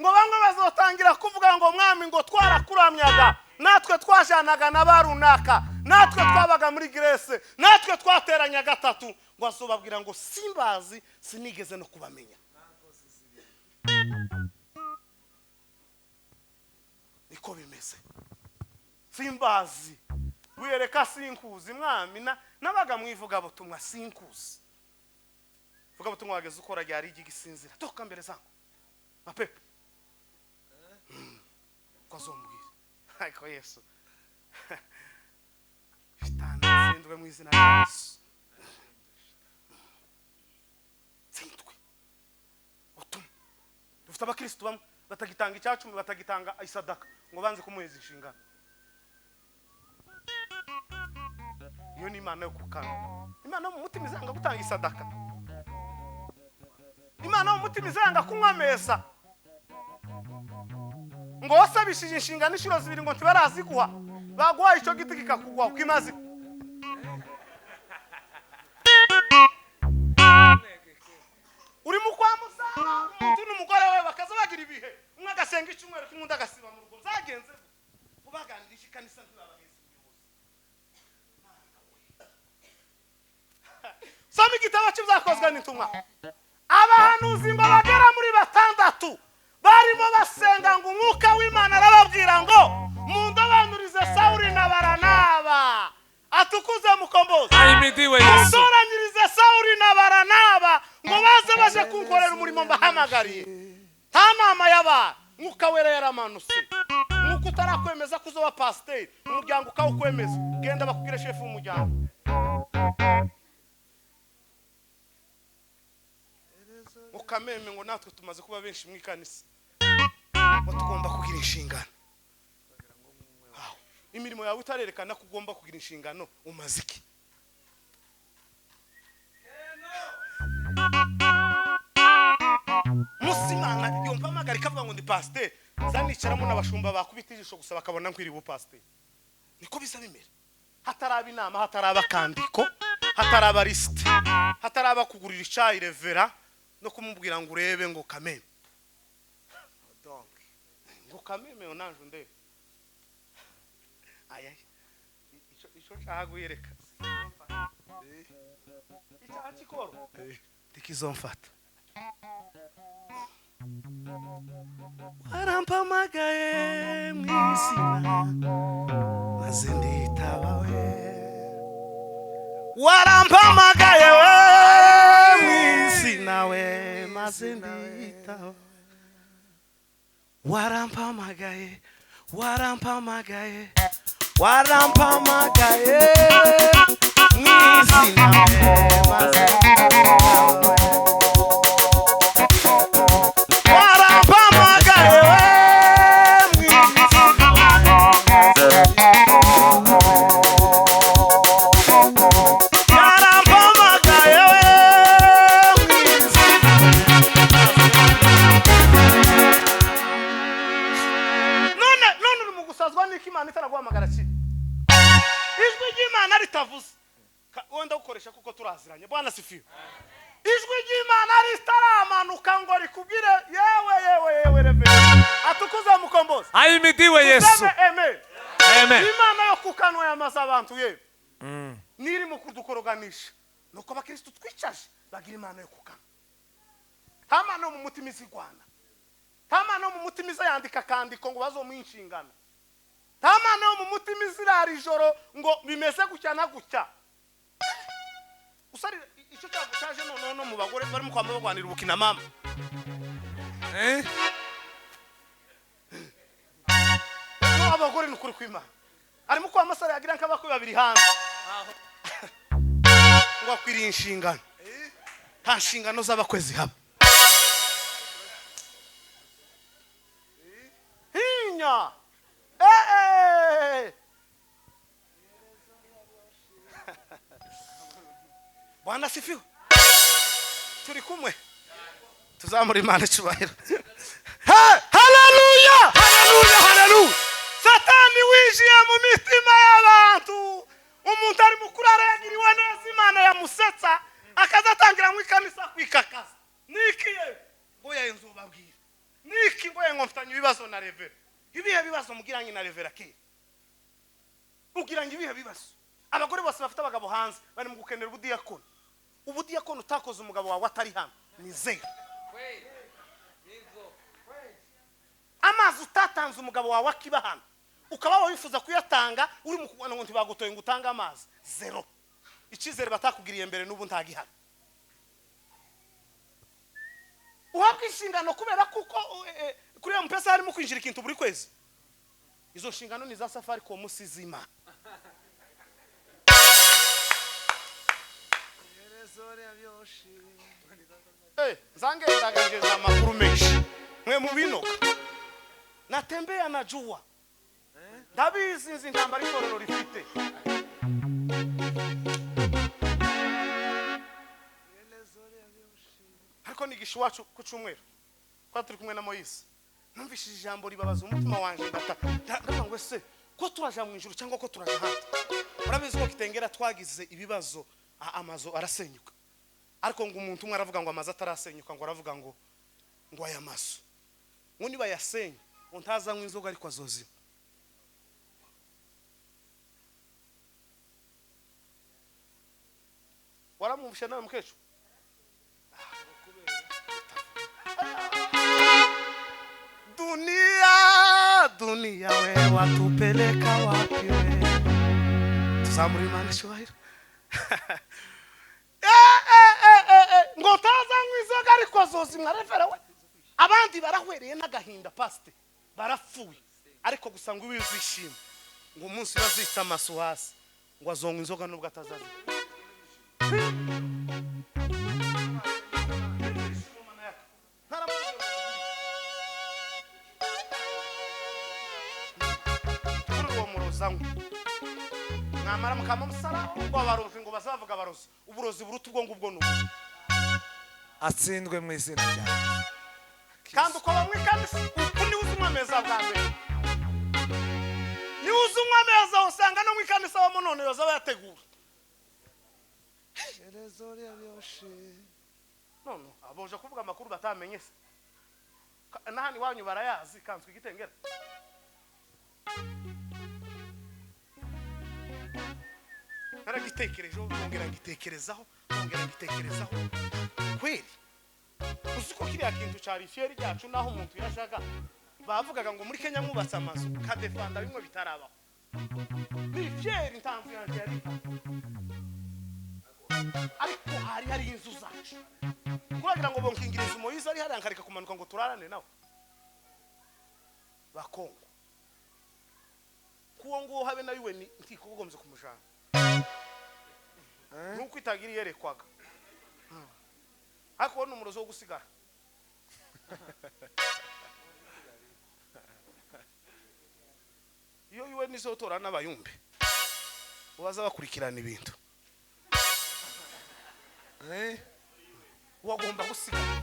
Ngo bamwe bazotangira kuvuga ngo mwami ngo twarakuramyaga, natwe twajanaga na barunaka, natwe twabaga muri Grece, natwe twateranya gatatu. Ngo azobabwira ngo simbazi, sinigeze no kubamenya. Niko bimeze, simbazi wiyereka sinkuzi mwami. Nabaga mwivuga butumwa sinkuzi, vuga butumwa wageze ukora ryari igisinzira toka mbere zangu mapepo ko azombwira. Ariko Yesu shitani tsindwe mu izina rya Yesu, tsindwe. Utumwa dufite abakristo bamwe batagitanga icyacumi, batagitanga isadaka, ngo banze kumuheza inshingano. Iyo ni Imana yo kukana. Imana yo mu mutima izanga gutanga isadaka, Imana yo mu mutima izanga kunywa meza. Ngo wasabishije inshingano inshuro zibiri ngo ntibaraziguha, baguha icyo giti kikakugwa ukimaze. Uri mu kwa musara, umuntu n'umugore we bakaza bagira ibihe, umwe agasenga icyumweru kimwe undi agasiba mu rugo. Byagenze kubaganirije ikanisa ntibabaheze ubuyobozi. Soma igitabo cy'ibyakozwe n'intumwa. Abahanuzi ngo bagera muri 6 barimo basenga ngo umwuka w'Imana arababwira ngo mundobanurize Sawuli na Baranaba. Atukuze mukombozi, mundoranyirize Sawuli na Baranaba ngo baze baje kunkorera umurimo mbahamagariye. Nta nama y'abantu, mwuka wera yaramanutse. Mwuka utarakwemeza ko uzoba pasiteri, umuryango ukawukwemeza, genda bakubwire shefu w'umuryango. Mukameme ngo natwe tumaze kuba benshi mu ikanisa, ngo tugomba kugira inshingano. Imirimo yawe itarerekana ko ugomba kugira inshingano, umaze iki? Musimana yumva amagarika avuga ngo ndi pasiteri, zanicaramo n'abashumba bakubita ijisho gusa bakabona nkwiriye ubupasiteri. Niko bisa bimera. Hataraba inama, hataraba akandiko, hataraba lisite, hataraba kugurira icayi revera no kumubwira ngo urebe ngo kameme, ngo kameme onanje ndebe. Aya ico nshaka guhereka icyaha cy'ikoro ntikizomfata. Warampamagaye mu izina maze nditaba we, warampamagaye we mu izina we maze nditaba. Warampamagaye, warampamagaye, warampamagaye mu izina we maze nditaba. Warampamagaye we mu izina yarampamagaye we mu izina. None uri mu gusazwa n'iki? ritavuze wenda gukoresha kuko turaziranye. Bwana sifiwe. Ijwi ry'Imana ritaramanuka ngo rikubwire yewe yewe yewe reve atukuze mukombozi Ahimidiwe Yesu. Amen. Amen. Imana yo kukanwa yamaze abantu yewe niri mu kudukoroganisha nuko abakristo twicaje bagira Imana yo kukanwa. Nta mana yo mu mutima izigwana, nta mana yo mu mutima izayandika akandiko ngo bazomuhe inshingano, nta mana yo mu mutima izirara ijoro ngo bimeze gutya na gutya. Usari icyo cyago cyaje noneho no mu bagore barimo kwamba bagwanira ubukina mama. No abagore ni ukuri kw'Imana arimo kwa masara yagira nk'abakwe babiri hanze ngo akwiriye inshingano. Nta nshingano z'abakwe zihaba. Hinya Bwana sifiwe. Turi kumwe tuzamura Imana icyubahiro. Haleluya, haleluya, haleluya. Satani winjiye mu mitima y'abantu. Umuntu ari mukurara yagiriwe neza Imana yamusetsa akazatangira mu ikanisa kwikakaza. Niki ye ngo yenzobabwira niki ngo ngo mfitanye ibibazo na revera. Ibihe bibazo mugiranye na revera ke ugiranye ibihe bibazo. Abagore bose bafite abagabo hanze bari mu gukenera ubudiyakoni. Ubudiyakoni utakoze umugabo wawe atari hano ni zero. Amazi utatanze umugabo wawe akiba hano ukaba wifuza kuyatanga uri mu kubona ngo ntibagutoye ngo utange amazi zero. Icyizere batakugiriye mbere n'ubu ntagihana. Uhabwa inshingano kubera kuko kuri iyo mpesa harimo kwinjira ikintu buri kwezi. Izo nshingano ni za Safaricom sizima. Zange ndagageza amakuru menshi mwe mubinoka natembea na jua ndabizi nzi intambara itorero rifite. Ariko nigisha iwacu ku cyumweru kwa turi kumwe na Moise numvishije ijambo ribabaza umutima wanje ndavuga ngo ese ko turaja mu ijuru cyangwa ko turaja ahandi. Murabizi ko Kitengera twagize ibibazo amazu arasenyuka, ariko ngo umuntu umwe aravuga ngo amazu atarasenyuka ngo aravuga ngo aya mazu ngo niba yasenye ngo ntazanywa inzoga ariko azozima. Waramwumvisha nawe mukecuru? Dunia dunia we watupeleka wapi we? Tuzamura Imana icyubahiro. Ngo ntazanywa inzoga ariko azozimwa revera we. Abandi barahwereye n'agahinda pasite barapfuye, ariko gusa ngo ibizishima ngo umunsi bazitsa amaso hasi ngo azonywa inzoga nubwo atazaza. Mwamara mukama musara ngo abarozi ngo bazavuga abarozi uburozi buruta ubwo ngubwo nubu atsindwe mu izina rya kandi uko bamwe kandi uku ni uzumwa ameza bwa mbere ni uzumwa ameza usanga no mu ikanisa bamo none yoza bayategura. None aboje kuvuga amakuru batamenye se nahani wanyu barayazi kanswe igitengera. Naragitekerejeho nongera ngitekerezaho nongera ngitekerezaho kweli. Uzi ko kiriya kintu cyari fieri ryacu naho umuntu yashaga bavugaga ngo muri Kenya mwubatse amazu kadefanda bimwe bitarabaho. Ni fieri ntanzu yanjye yari ariko hari inzu zacu kuragira ngo bonkingiriza Moise ari hari ankareka kumanuka ngo turarane nawe bakongo kuwo nguwo habe na yuwe ntikogombye kumujana nuko itagira yerekwaga ariko wone umurozo wo gusigara. Iyo yuwe nizotora n'abayumbe ubaza bakurikirana ibintu wagomba gusigara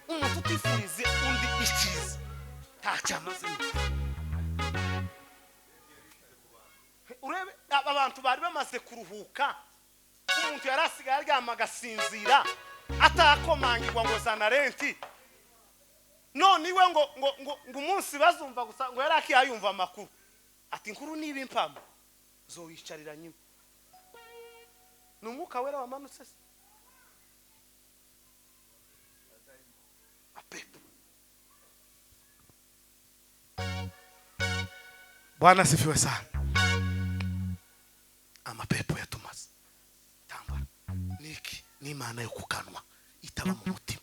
umuntu utifurize undi icyiza ntacyo amaze. Urebe Abantu bari bamaze kuruhuka, umuntu yarasigaye aryama agasinzira atakomangirwa ngo zana renti. None iwe ngo ngo ngo ngo umunsi bazumva gusa ngo yari akiyayumva amakuru ati inkuru niba impamo zoyicarira nyuma. Ni umwuka wera wamanutse se? Apepo. Bwana sifiwe sana. Amapepo yatumaze tambara niki n'Imana yo kukanwa itaba mu mutima.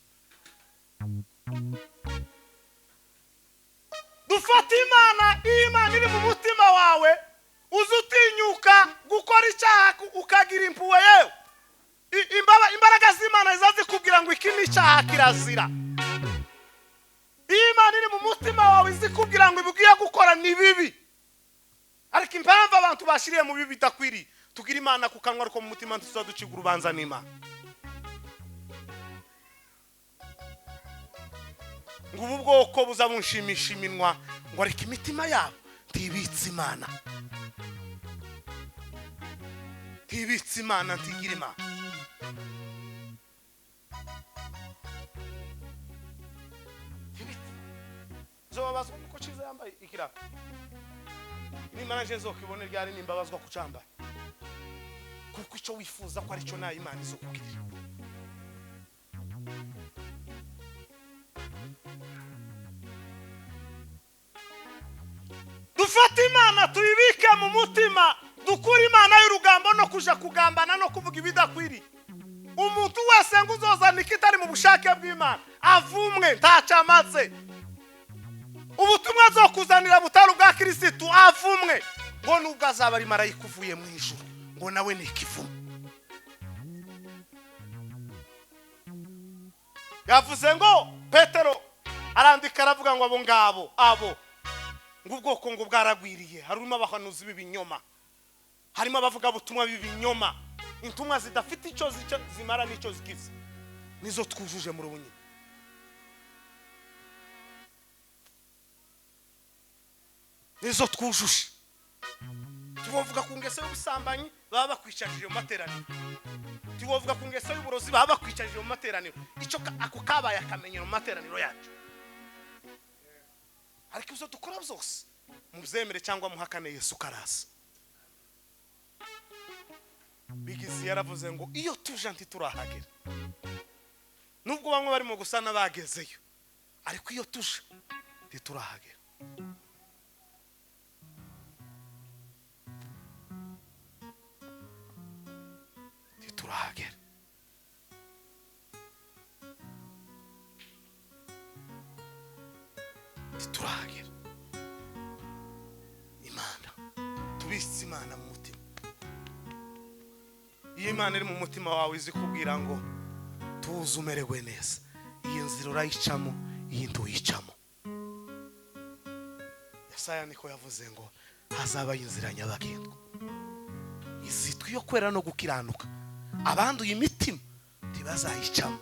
Dufate Imana, iyo Imana iri mu mutima wawe uzutinyuka gukora icyaha ukagira impuhwe yewe. Imbaraga z'Imana zizazikubwira ngo iki ni icyaha kirazira. Iyo Imana iri mu mutima wawe izikubwira ngo ibi ugiye gukora ni bibi. Ariko impamvu abantu bashiriye mu bibi bidakwiriye, tugira Imana ku kanwa ariko mu mutima tuzaduciga urubanza n'Imana. Ngo ubu bwoko buzabunshimisha iminwa, ngo ariko imitima yabo ntibitse Imana. Ntibitse Imana, ntigira Imana. Ntibitse. Zobabazwa nuko Ciza yambaye ikirato. Nimara nje nzokibone ryari nimbabazwa kucambaye. Kuko icyo wifuza ko ari cyo nayo Imana izokugirira. Dufate Imana tuyibike mu mutima, dukure Imana y'urugambo no kuja kugambana no kuvuga ibidakwiriye. Umuntu wese ngo uzozana ikitari mu bushake bw'Imana avumwe ntacyamatse. Ubutumwa azokuzanira butari ubwa Kristo avumwe, ngo nubwo azaba ari marayika uvuye mu ijuru ngo nawe ni ikivumo. Yavuze ngo Petero arandika aravuga ngo abo ngabo abo ngo ubwoko ngo bwaragwiriye, harimo abahanuzi b'ibinyoma, harimo abavuga butumwa b'ibinyoma, intumwa zidafite icyo zimara n'icyo zikiza, nizo twujuje muri bunyi. Nizo twujuje. Tubovuga ku ngeso y'ubusambanyi baba bakwicarije mu materaniro, tubovuga ku ngeso y'uburozi baba bakwicarije mu materaniro. Icyo ako kabaye akamenyero mu materaniro yacu. Ariko ibyo dukora byose mubyemere cyangwa muhakane, Yesu karasa. Bigizi yaravuze ngo iyo tuje ntiturahagera, nubwo bamwe barimo gusa n'abagezeyo, ariko iyo tuje ntiturahagera. Ntiturahagera. Ntiturahagera. Imana tubitse Imana mu mutima. Iyo Imana iri mu mutima wawe izikubwira ngo tuze umererwe neza, iyi nzira urayicamo, iyi ntuyicamo. Yesaya niko yavuze ngo hazaba inzira nyabagendwa izitwa iyo kwera no gukiranuka, abanduye imitima ntibazayicamo.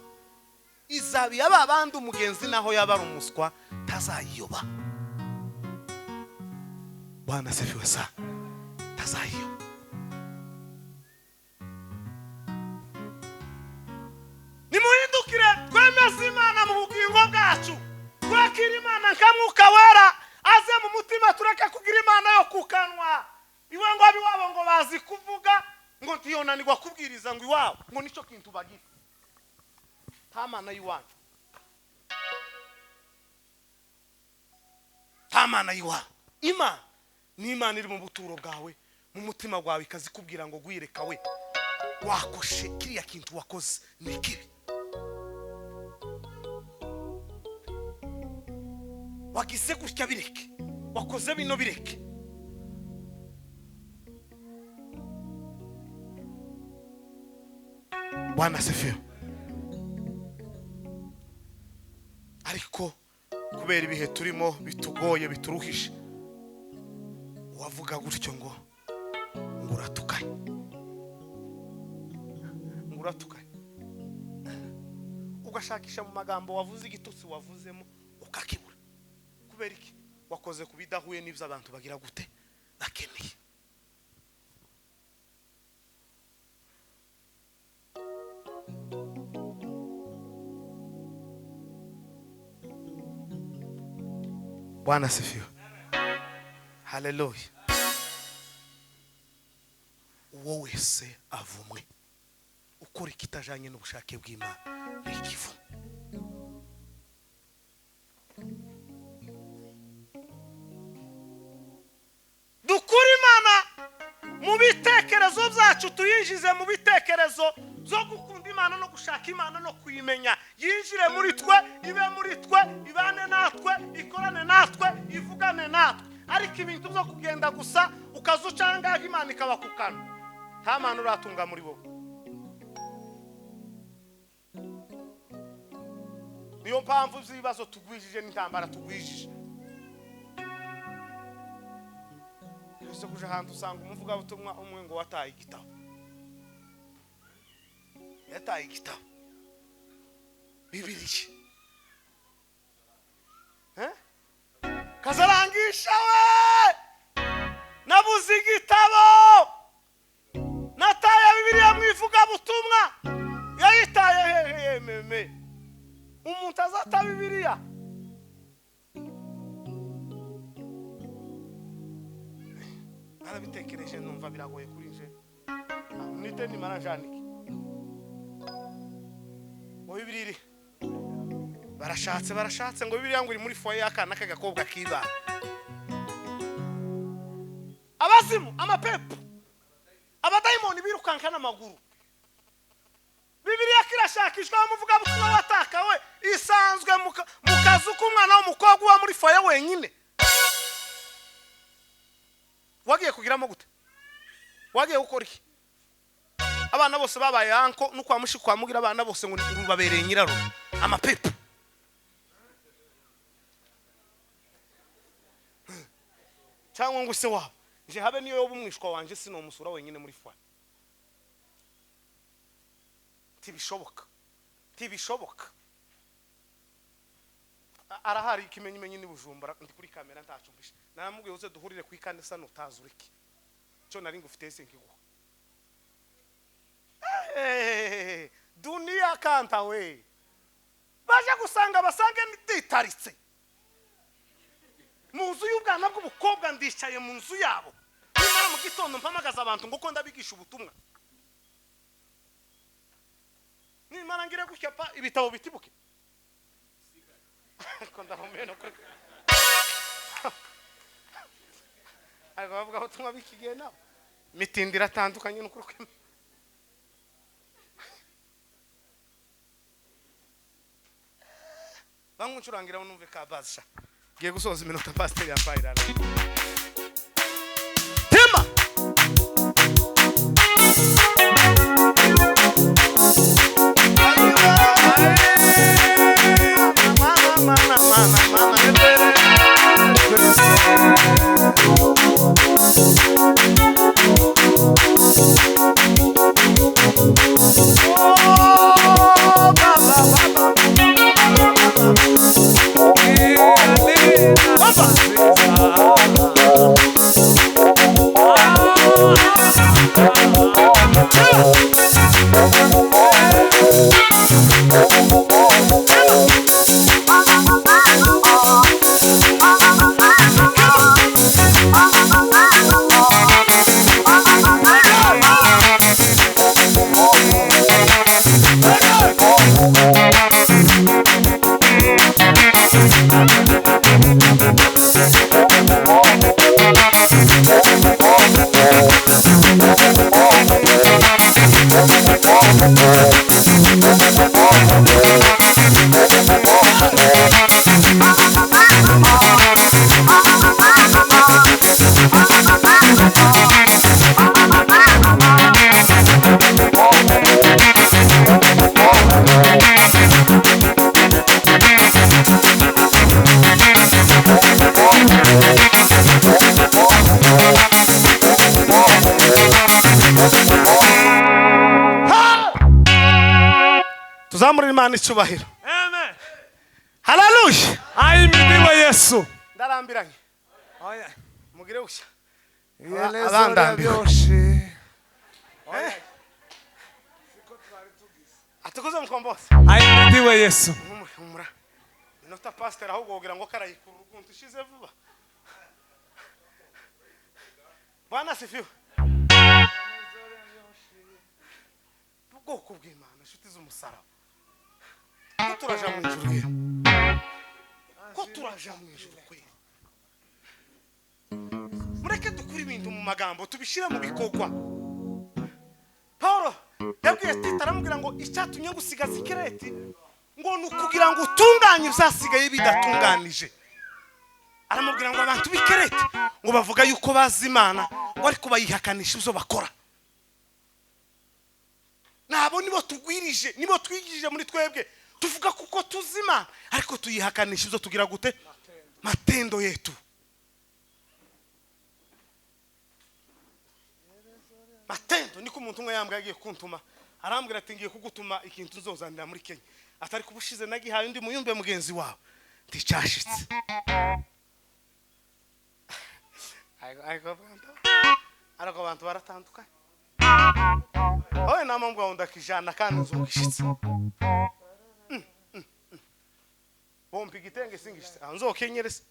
Izaba iyaba abandi umugenzi naho yaba ari umuswa tazayiyoba. Bwana sifiwe sana. Tazayiyoba. Nimuhindukire twemeze Imana mu bugingo bwacu, twakire Imana nka Mwuka Wera aze mu mutima, tureke kugira Imana yo kukanwa. Iwe ngo abiwabo ngo bazi kuvuga ngo ntiyonanirwa kubwiriza ngo iwabo ngo nicyo kintu bagira. Nta mana y'iwanyu, nta mana y'iwanyu. Imana ni Imana iri mu buturo bwawe, mu mutima wawe, ikazikubwira ngo gwireka we wakoshe kiriya kintu wakoze ni kibi, wagize gutya bireke, wakoze bino bireke. Bwana asifiwe. Ariko kubera ibihe turimo bitugoye bituruhishe, wavuga gutyo ngo uratukanye, ngo uratukanye, ugashakisha mu magambo wavuze igitutsi wavuzemo ukakibura. Kubera iki? Wakoze kubidahuye n'ibyo abantu bagira gute bakeneye. Bwana asifiwe. Haleluya. Uwo wese avumwe ukora ikitajanye n'ubushake bw'Imana ni ikivume. Dukure Imana mu bitekerezo byacu, tuyinjize mu bitekerezo byo gukunda Imana no gushaka Imana no kuyimenya. Yinjire muri twe, ibe muri twe, ibane natwe, ikorane natwe, ivugane natwe. Ariko ibintu byo kugenda gusa ukazucanga Imana ikabakukana, nta mana uratunga muri wowe. Niyo mpamvu z'ibibazo tugwijije n'intambara tugwijije. Ese kuja ahantu usanga umuvugabutumwa umwe ngo wataye igitabo, yataye igitabo Bibiliya, kazarangisha we, nabuze igitabo, nataye Bibiliya mu ivugabutumwa. Yayitaye hehe? Meme umuntu azata Bibiliya? Narabitekereje numva biragoye kuri nje. Nite nimara njanike ngo Bibiliya iri, barashatse barashatse ngo Bibiliya ngo iri muri foyer y'akana k'agakobwa kibana. Abazimu, amapepo, abadayimoni birukanka n'amaguru. Bibiliya kirashakishwa, umuvugabutumwa watakawe isanzwe mu kazu k'umwana w'umukobwa uba muri foyer wenyine. Wagiye kugiramo gute? Wagiye gukora iki? Abana bose babaye anko no kwa mushi kwa mugira, abana bose ngo babereye nyiraro amapepo. Cyangwa ngo se wabo nje habe niyo yoba umwishwa wanje sinomusura wenyine muri foyer. Tibishoboka, tibishoboka. Arahari ikimenyimenyi ni Bujumbura, ndi kuri kamera ntacumbisha. Naramubwiye uze duhurire ku ikanisa nutazurike, cyo nari ngufite se nkiguha. Dunia kanta we, baje gusanga basange nditaritse mu nzu y'ubwana bw'ubukobwa, ndicaye mu nzu yabo. Nimara mu gitondo mpamagaza abantu ngo ko ndabigisha ubutumwa, nimara ngire gutya pa ibitabo bitibuke. Ariko ndahumena kuri ariko bavuga ubutumwa b'ikigihe nabo mitindi iratandukanye n'ukuri kw'Imana. Bamwe ncurangira numve ka bazisha. Ngiye gusoza iminota pasiteri yampaye irara. Tema! Mana, mana, mana, Oh, ba, ba, ba, ba, ba, Tuzamurira Imana icyubahiro. Amen. Haleluya. Ahimidiwe Yesu. Ndarambiranye. Oya. Mugire gushya. Abandambiwe. Abandambiwe. Atukuze mkombozi. Ahimidiwe Yesu. Humura. Inota pastor ahubwo wogira ngo karayikura ukuntu ishize vuba. Bwana asifiwe. Ubwoko bw'Imana, inshuti z'umusaraba, ko turaja mu ijuru ye, ko turaja mu ijuru kwe. Mureke dukure ibintu mu magambo tubishyire mu bikorwa. Paulo yabwiye Tito aramubwira ngo icyatumye gusigaza ikireti ngo ni ukugira ngo utunganye ibyasigaye bidatunganije. Aramubwira ngo abantu b'Ikireti ngo bavuga yuko bazi Imana ngo ariko bayihakanisha ibyo bakora. Nabo nibo tugwirije, nibo twigije muri twebwe tuvuga kuko tuzi Imana ariko tuyihakanisha ibyo tugira gute? Matendo yetu. Matendo niko umuntu umwe yambwiye agiye kuntuma, arambwira ati ngiye kugutuma ikintu nzozanira muri Kenya, atari kubushize nagihaye undi muyumbe mugenzi wawe nticyashitse. Ariko abantu baratandukanye. Oye namambwa ndakijana kandi nzogishitse. Bompa igitenge singishitse nzokenyerese.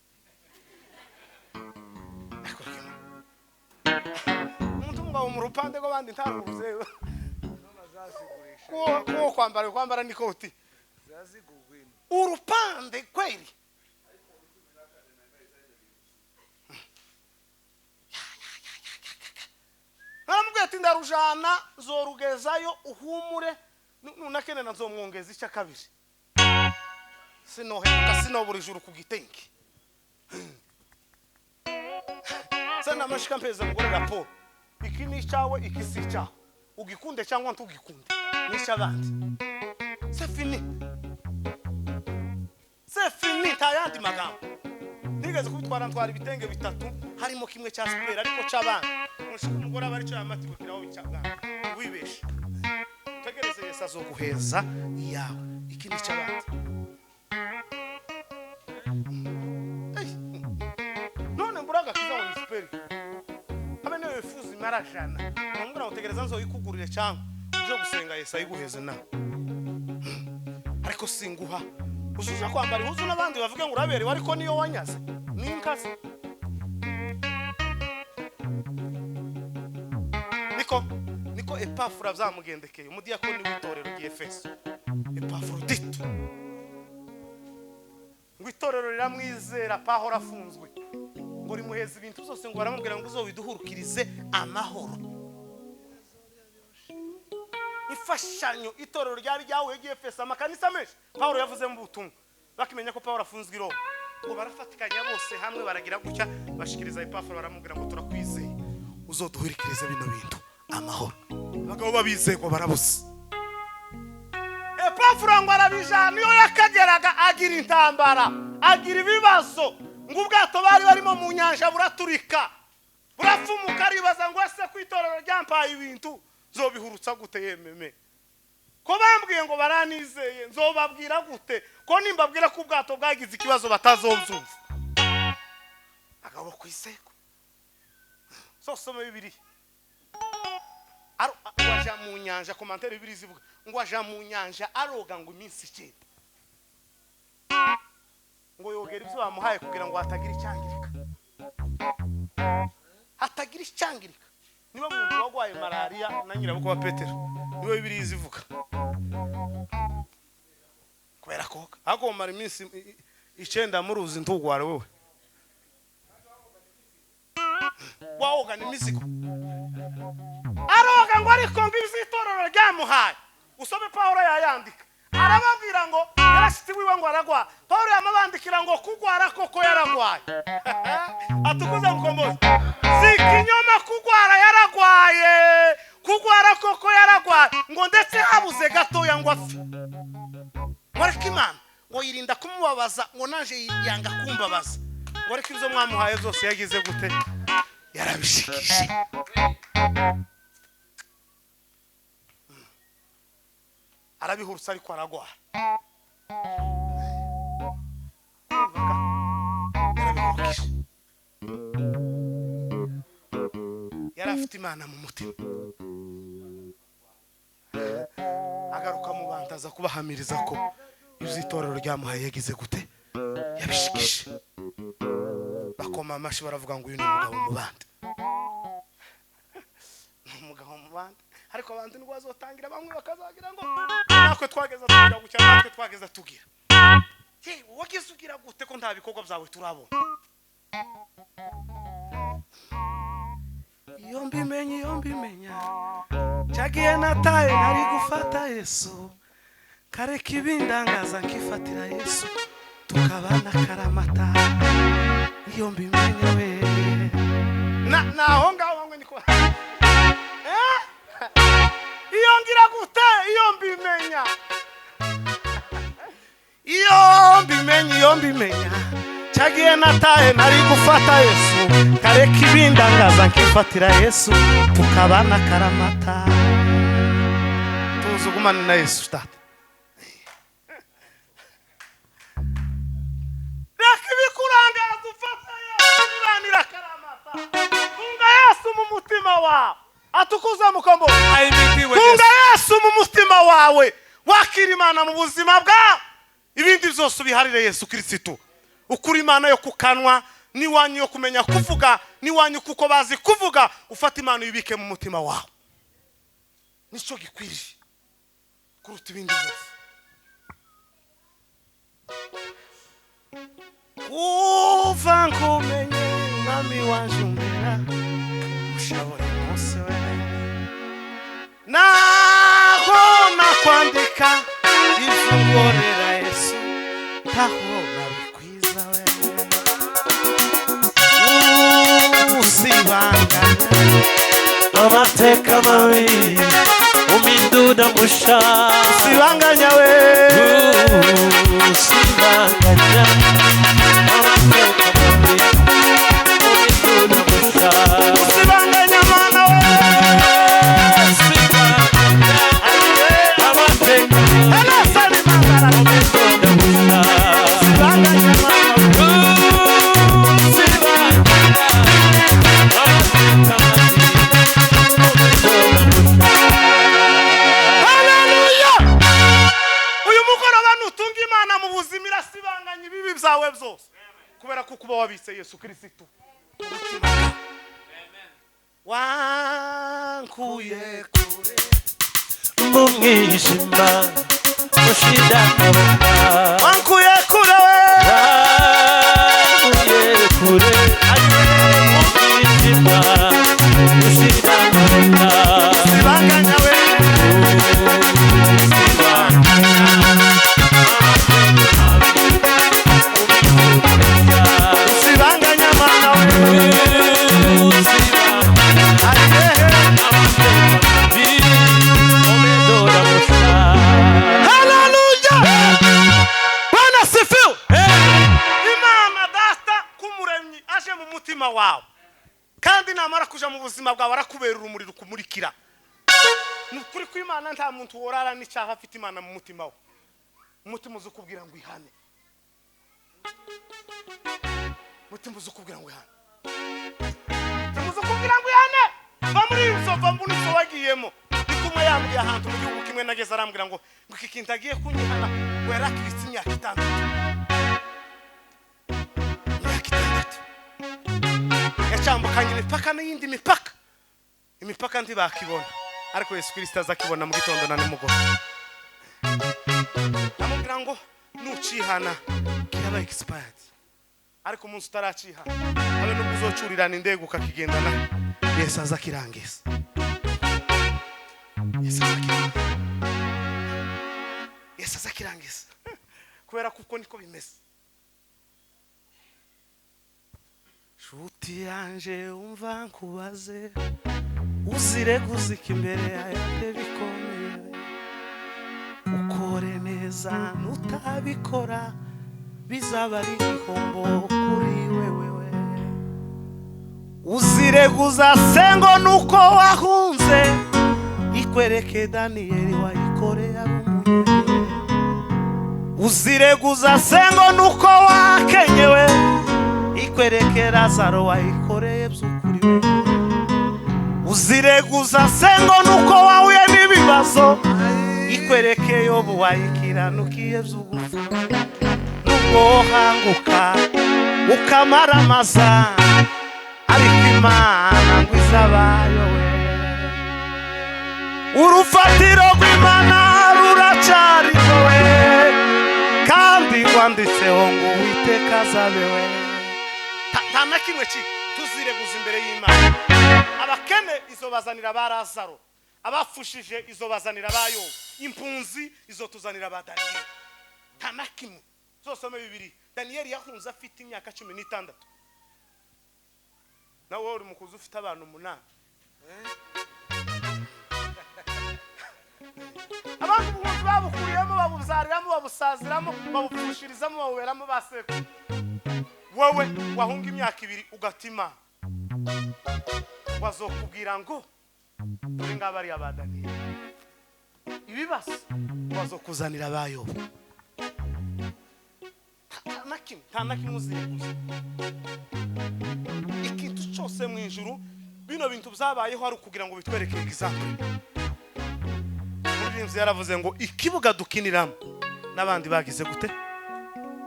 Umuntu mugabo mu rupande rw'abandi ntaruze ko kwambara n'ikoti urupande kweli. Naramubwiye ati ndarujana zorugezayo uhumure nunakenena nzomwongeza icya kabiri. Sinohemuka sinobura ijuru ku gitenge. Sana mashika mpeza mugore raporo. Iki ni icyawe, iki si icyawe. Ugikunde cyangwa ntugikunde. Ni icy'abandi. C'est fini. C'est fini, nta yandi magambo. Nigeze kubitwara ntwara ibitenge bitatu harimo kimwe cya sipera ariko cy'abandi. Mushika umugore aba aricyo yamatiwe kiraho icy'abandi. Wibeshe. Tegereze Yesu azoguheza iyawe. Iki ni icy'abandi. None mburaga kiza ngo siperi. Abe niwe wifuza imarajana. Namubwira ngo tegereza nzoyikugurire cyangwa uje gusenga Yesu ayiguheze nawe. Ariko singuha. Uzuza kwambara ihuzu n'abandi bavuga ngo uraberewe ariko niyo wanyaze. Ni inkazi. Niko Epafura byamugendekeye umudiyakoni w'itorero ry'Efeso. Epafrodito. Ngo itorero riramwizera Pawulo afunzwe. Ngo rimuheza ibintu byose ngo baramubwira ngo uzobiduhurukirize amahoro. Ifashanyo itorero ryari ryahuye ry'Efeso amakanisa menshi Pawulo yavuze mu butumwa bakimenya ko Pawulo afunzwe i Roma ngo barafatikanya bose hamwe baragira gutya bashikiriza Epafura baramubwira ngo turakwizeye uzoduhurikirize bino bintu amahoro. Abagabo babizeye barabuze. Epafura ngo arabijana iyo yakageraga agira intambara agira ibibazo ngo ubwato bari barimo mu nyanja buraturika burapfumuka aribaza ngo ese ku itorero ryampaye ibintu nzobihurutsa gute yememe ko bambwiye ngo baranizeye nzobabwira gute ko nimbabwira ko ubwato bwagize ikibazo batazobyumva. Agabo kwiseko sosoma Bibiliya aja mu nyanja commentaire Bibiliya zivuga ngo aja mu nyanja aroga ngo iminsi 9 ngo yogera ibyo bamuhaye kugira ngo hatagira icyangirika. Hatagira icyangirika. Niba muntu wagwaye malaria na nyirabukwe wa Petero niwe Bibiliya izivuga kubera ko agomara iminsi 9 muruzi ntugware wewe wawoga n'imizigo aroga ngo ariko ngo izitorero ryamuhaye. Usome Paulo yayandika arababwira ngo yarashitsi wiwe ngo aragwa. Paulo yamabandikira ngo kugwara koko yaragwaye. Atukuza mukombozi. Si kinyoma kugwara yaragwaye. Kugwara koko yaragwaye ngo ndetse habuze gatoya ngo apfe. Ariko Imana ngo yirinda kumubabaza ngo naje yanga kumbabaza. Ngo ariko ibyo mwamuhaye zose yagize gute? Yarabishikije. Arabihurutsa ariko aragwara. Yarabihurukije. Yari afite Imana mu mutima. Agaruka mu bantu aza kubahamiriza ko ibyo itorero ryamuhaye yagize gute? Yabishikishe, bakoma amashi, baravuga ngo uyu ni umugabo mu bandi, ni umugabo mu bandi. Ariko abantu nibwo bazotangira, bamwe bakazagira ngo natwe twageza tugira gutya, natwe twageza tugira. Ye, wagize ugira gute ko nta bikorwa byawe turabona? Iyo mbimenya, iyo mbimenya cyagiye nataye, nari gufata Yesu, kareka ibindangaza nkifatira Yesu, tukabana karamata. Iyo mbimenya we na naho ngaho bamwe niko. Iyo ngira gute? Iyo mbimenya, iyo mbimenya, iyo mbimenya cyagiye nataye, nari gufata Yesu, kareka ibindangaza nkifatira Yesu, tukabana karamata. Tuzugumane na Yesu tata. Reka ibikurangaza ufate Yesu, nibanira karamata. Tunga Yesu mu mutima wawe, atukuza mukombo. Tunga Yesu mu mutima wawe, wakira Imana mu buzima bwawe, ibindi byose ubiharire Yesu Kristo. Ukuri Imana yo kukanwa niwanyu yo kumenya kuvuga, niwanyu kuko bazi kuvuga, ufata Imana uyibike mu mutima wawe. Nicyo gikwiriye kuruta ibindi byose. Kuva nkumenye mwami wanje umbera ushabore munsi we, naho nakwandika ibyo nkorera Yesu, ntaho nabikwiza we. Usibanganya amateka mabi umindura musha. Usibanganya we, usibanganya amateka mabi umindura musha. Usibanganya mana we, usibanganya amateka mabi umindura musha. Usibanganya mana we, usibanganya amateka mabi umindura musha. Haleluya! Uyu mugoroba nutunga Imana mu buzima, irasibanganya ibibi byawe byose, kubera ko kuba wabitse Yesu Kristo mu mutima bwawe. Wankuye kure mu mwijima mushida nkabona. Wankuye kure we, wankuye kure mu mwijima mushida nkabona. Usibanganya we, usibanganya mana we, Haleluya! Bwana sifiwe. Imana data kumuremyi aje mu mutima wawe, kandi namara kuja mu buzima bwawe arakubera urumuri rukumurikira. Ni ukuri ko Imana nta muntu worara n'icyaha afite Imana mu mutima we. Umutima uzi ukubwira ngo ihane, umutima uzi ukubwira ngo ihane, umutima uzi ukubwira ngo ihane. Va muri ibyo, va muri ibyo wagiyemo. Ni kumwe yambwiye ahantu mu gihugu kimwe nageze, arambwira ngo iki kintu agiye kunyihana, ngo yarakiritse imyaka 6. Imyaka 6 yacambukanye imipaka n'iyindi mipaka, imipaka ntibakibona, ariko Yesu Kristo azakibona mu gitondo na nimugoroba. Amubwira ngo nucihana kiraba expired, ariko umunsi utaracihana habe nubwo uzocurirana indege ukakigendana, Yesu azakirangiza. Yesu azakirangiza, Yesu azakirangiza, kubera kuko niko bimeze. Shuti yanje umva nkubaze, uzire guzika imbere yawe bikomeye, ukore neza nutabikora bizaba ari igihombo kuri wewe. Uzire guza sengo nuko wahunze, ikwereke Daniyeli wayikoreye ari umunyene. Uzire guza sengo nuko wakenyewe, ikwereke Lazaro wayikoreye by'ukuri we. Uzireguza sengo nuko wahuye n'ibibazo, ikwereke Yobu wayikiranukiye by'ugufu. Wohanguka ukamaramaza, ariko Imana ngo izabayo we. Urufatiro rw'Imana ruracyariho we, kandi rwanditseho ngo Uwiteka azabe we. Nta na kimwe ki tuzireguza imbere y'Imana. Abakene izobazanira ba Lazaro, abafushije izobazanira ba Yobu, impunzi izotuzanira ba Daniyeli. Nta na kimwe. Zosome bibiri, Daniyeli yahunze afite imyaka 16. Nawe wowe uri mukuzi ufite abantu umunani. Abandi ubuhunzi babukuriyemo, babuzariramo, babusaziramo, babupfushirizamo, babuberamo ba sekuru. Wowe wahunga imyaka 2 ugatima, bazokubwira ngo dore ngaba ari aba Daniyeli. Ibibazo bazokuzanira ba Yobu. Nta na kimwe, nta na kimwe uzireguza. Ikintu cyose mu ijuru, bino bintu byabayeho ari ukugira ngo bitwereke example. Umuririmbyi yaravuze ngo ikibuga dukiniramo n'abandi bagize gute?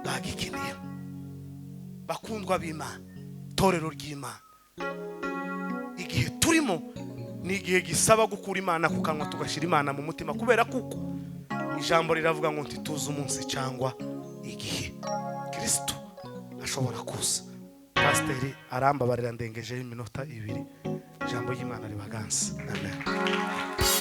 Bagikiniyemo. Bakundwa b'Imana, itorero ry'Imana, igihe turimo ni igihe gisaba gukura Imana ku kanwa tugashyira Imana mu mutima, kubera kuko ijambo riravuga ngo ntituzi umunsi cyangwa igihe Kristo ashobora kuza. Pasiteri arambabarira, ndengejeho iminota 2. Ijambo ry'Imana ribaganza. Amen.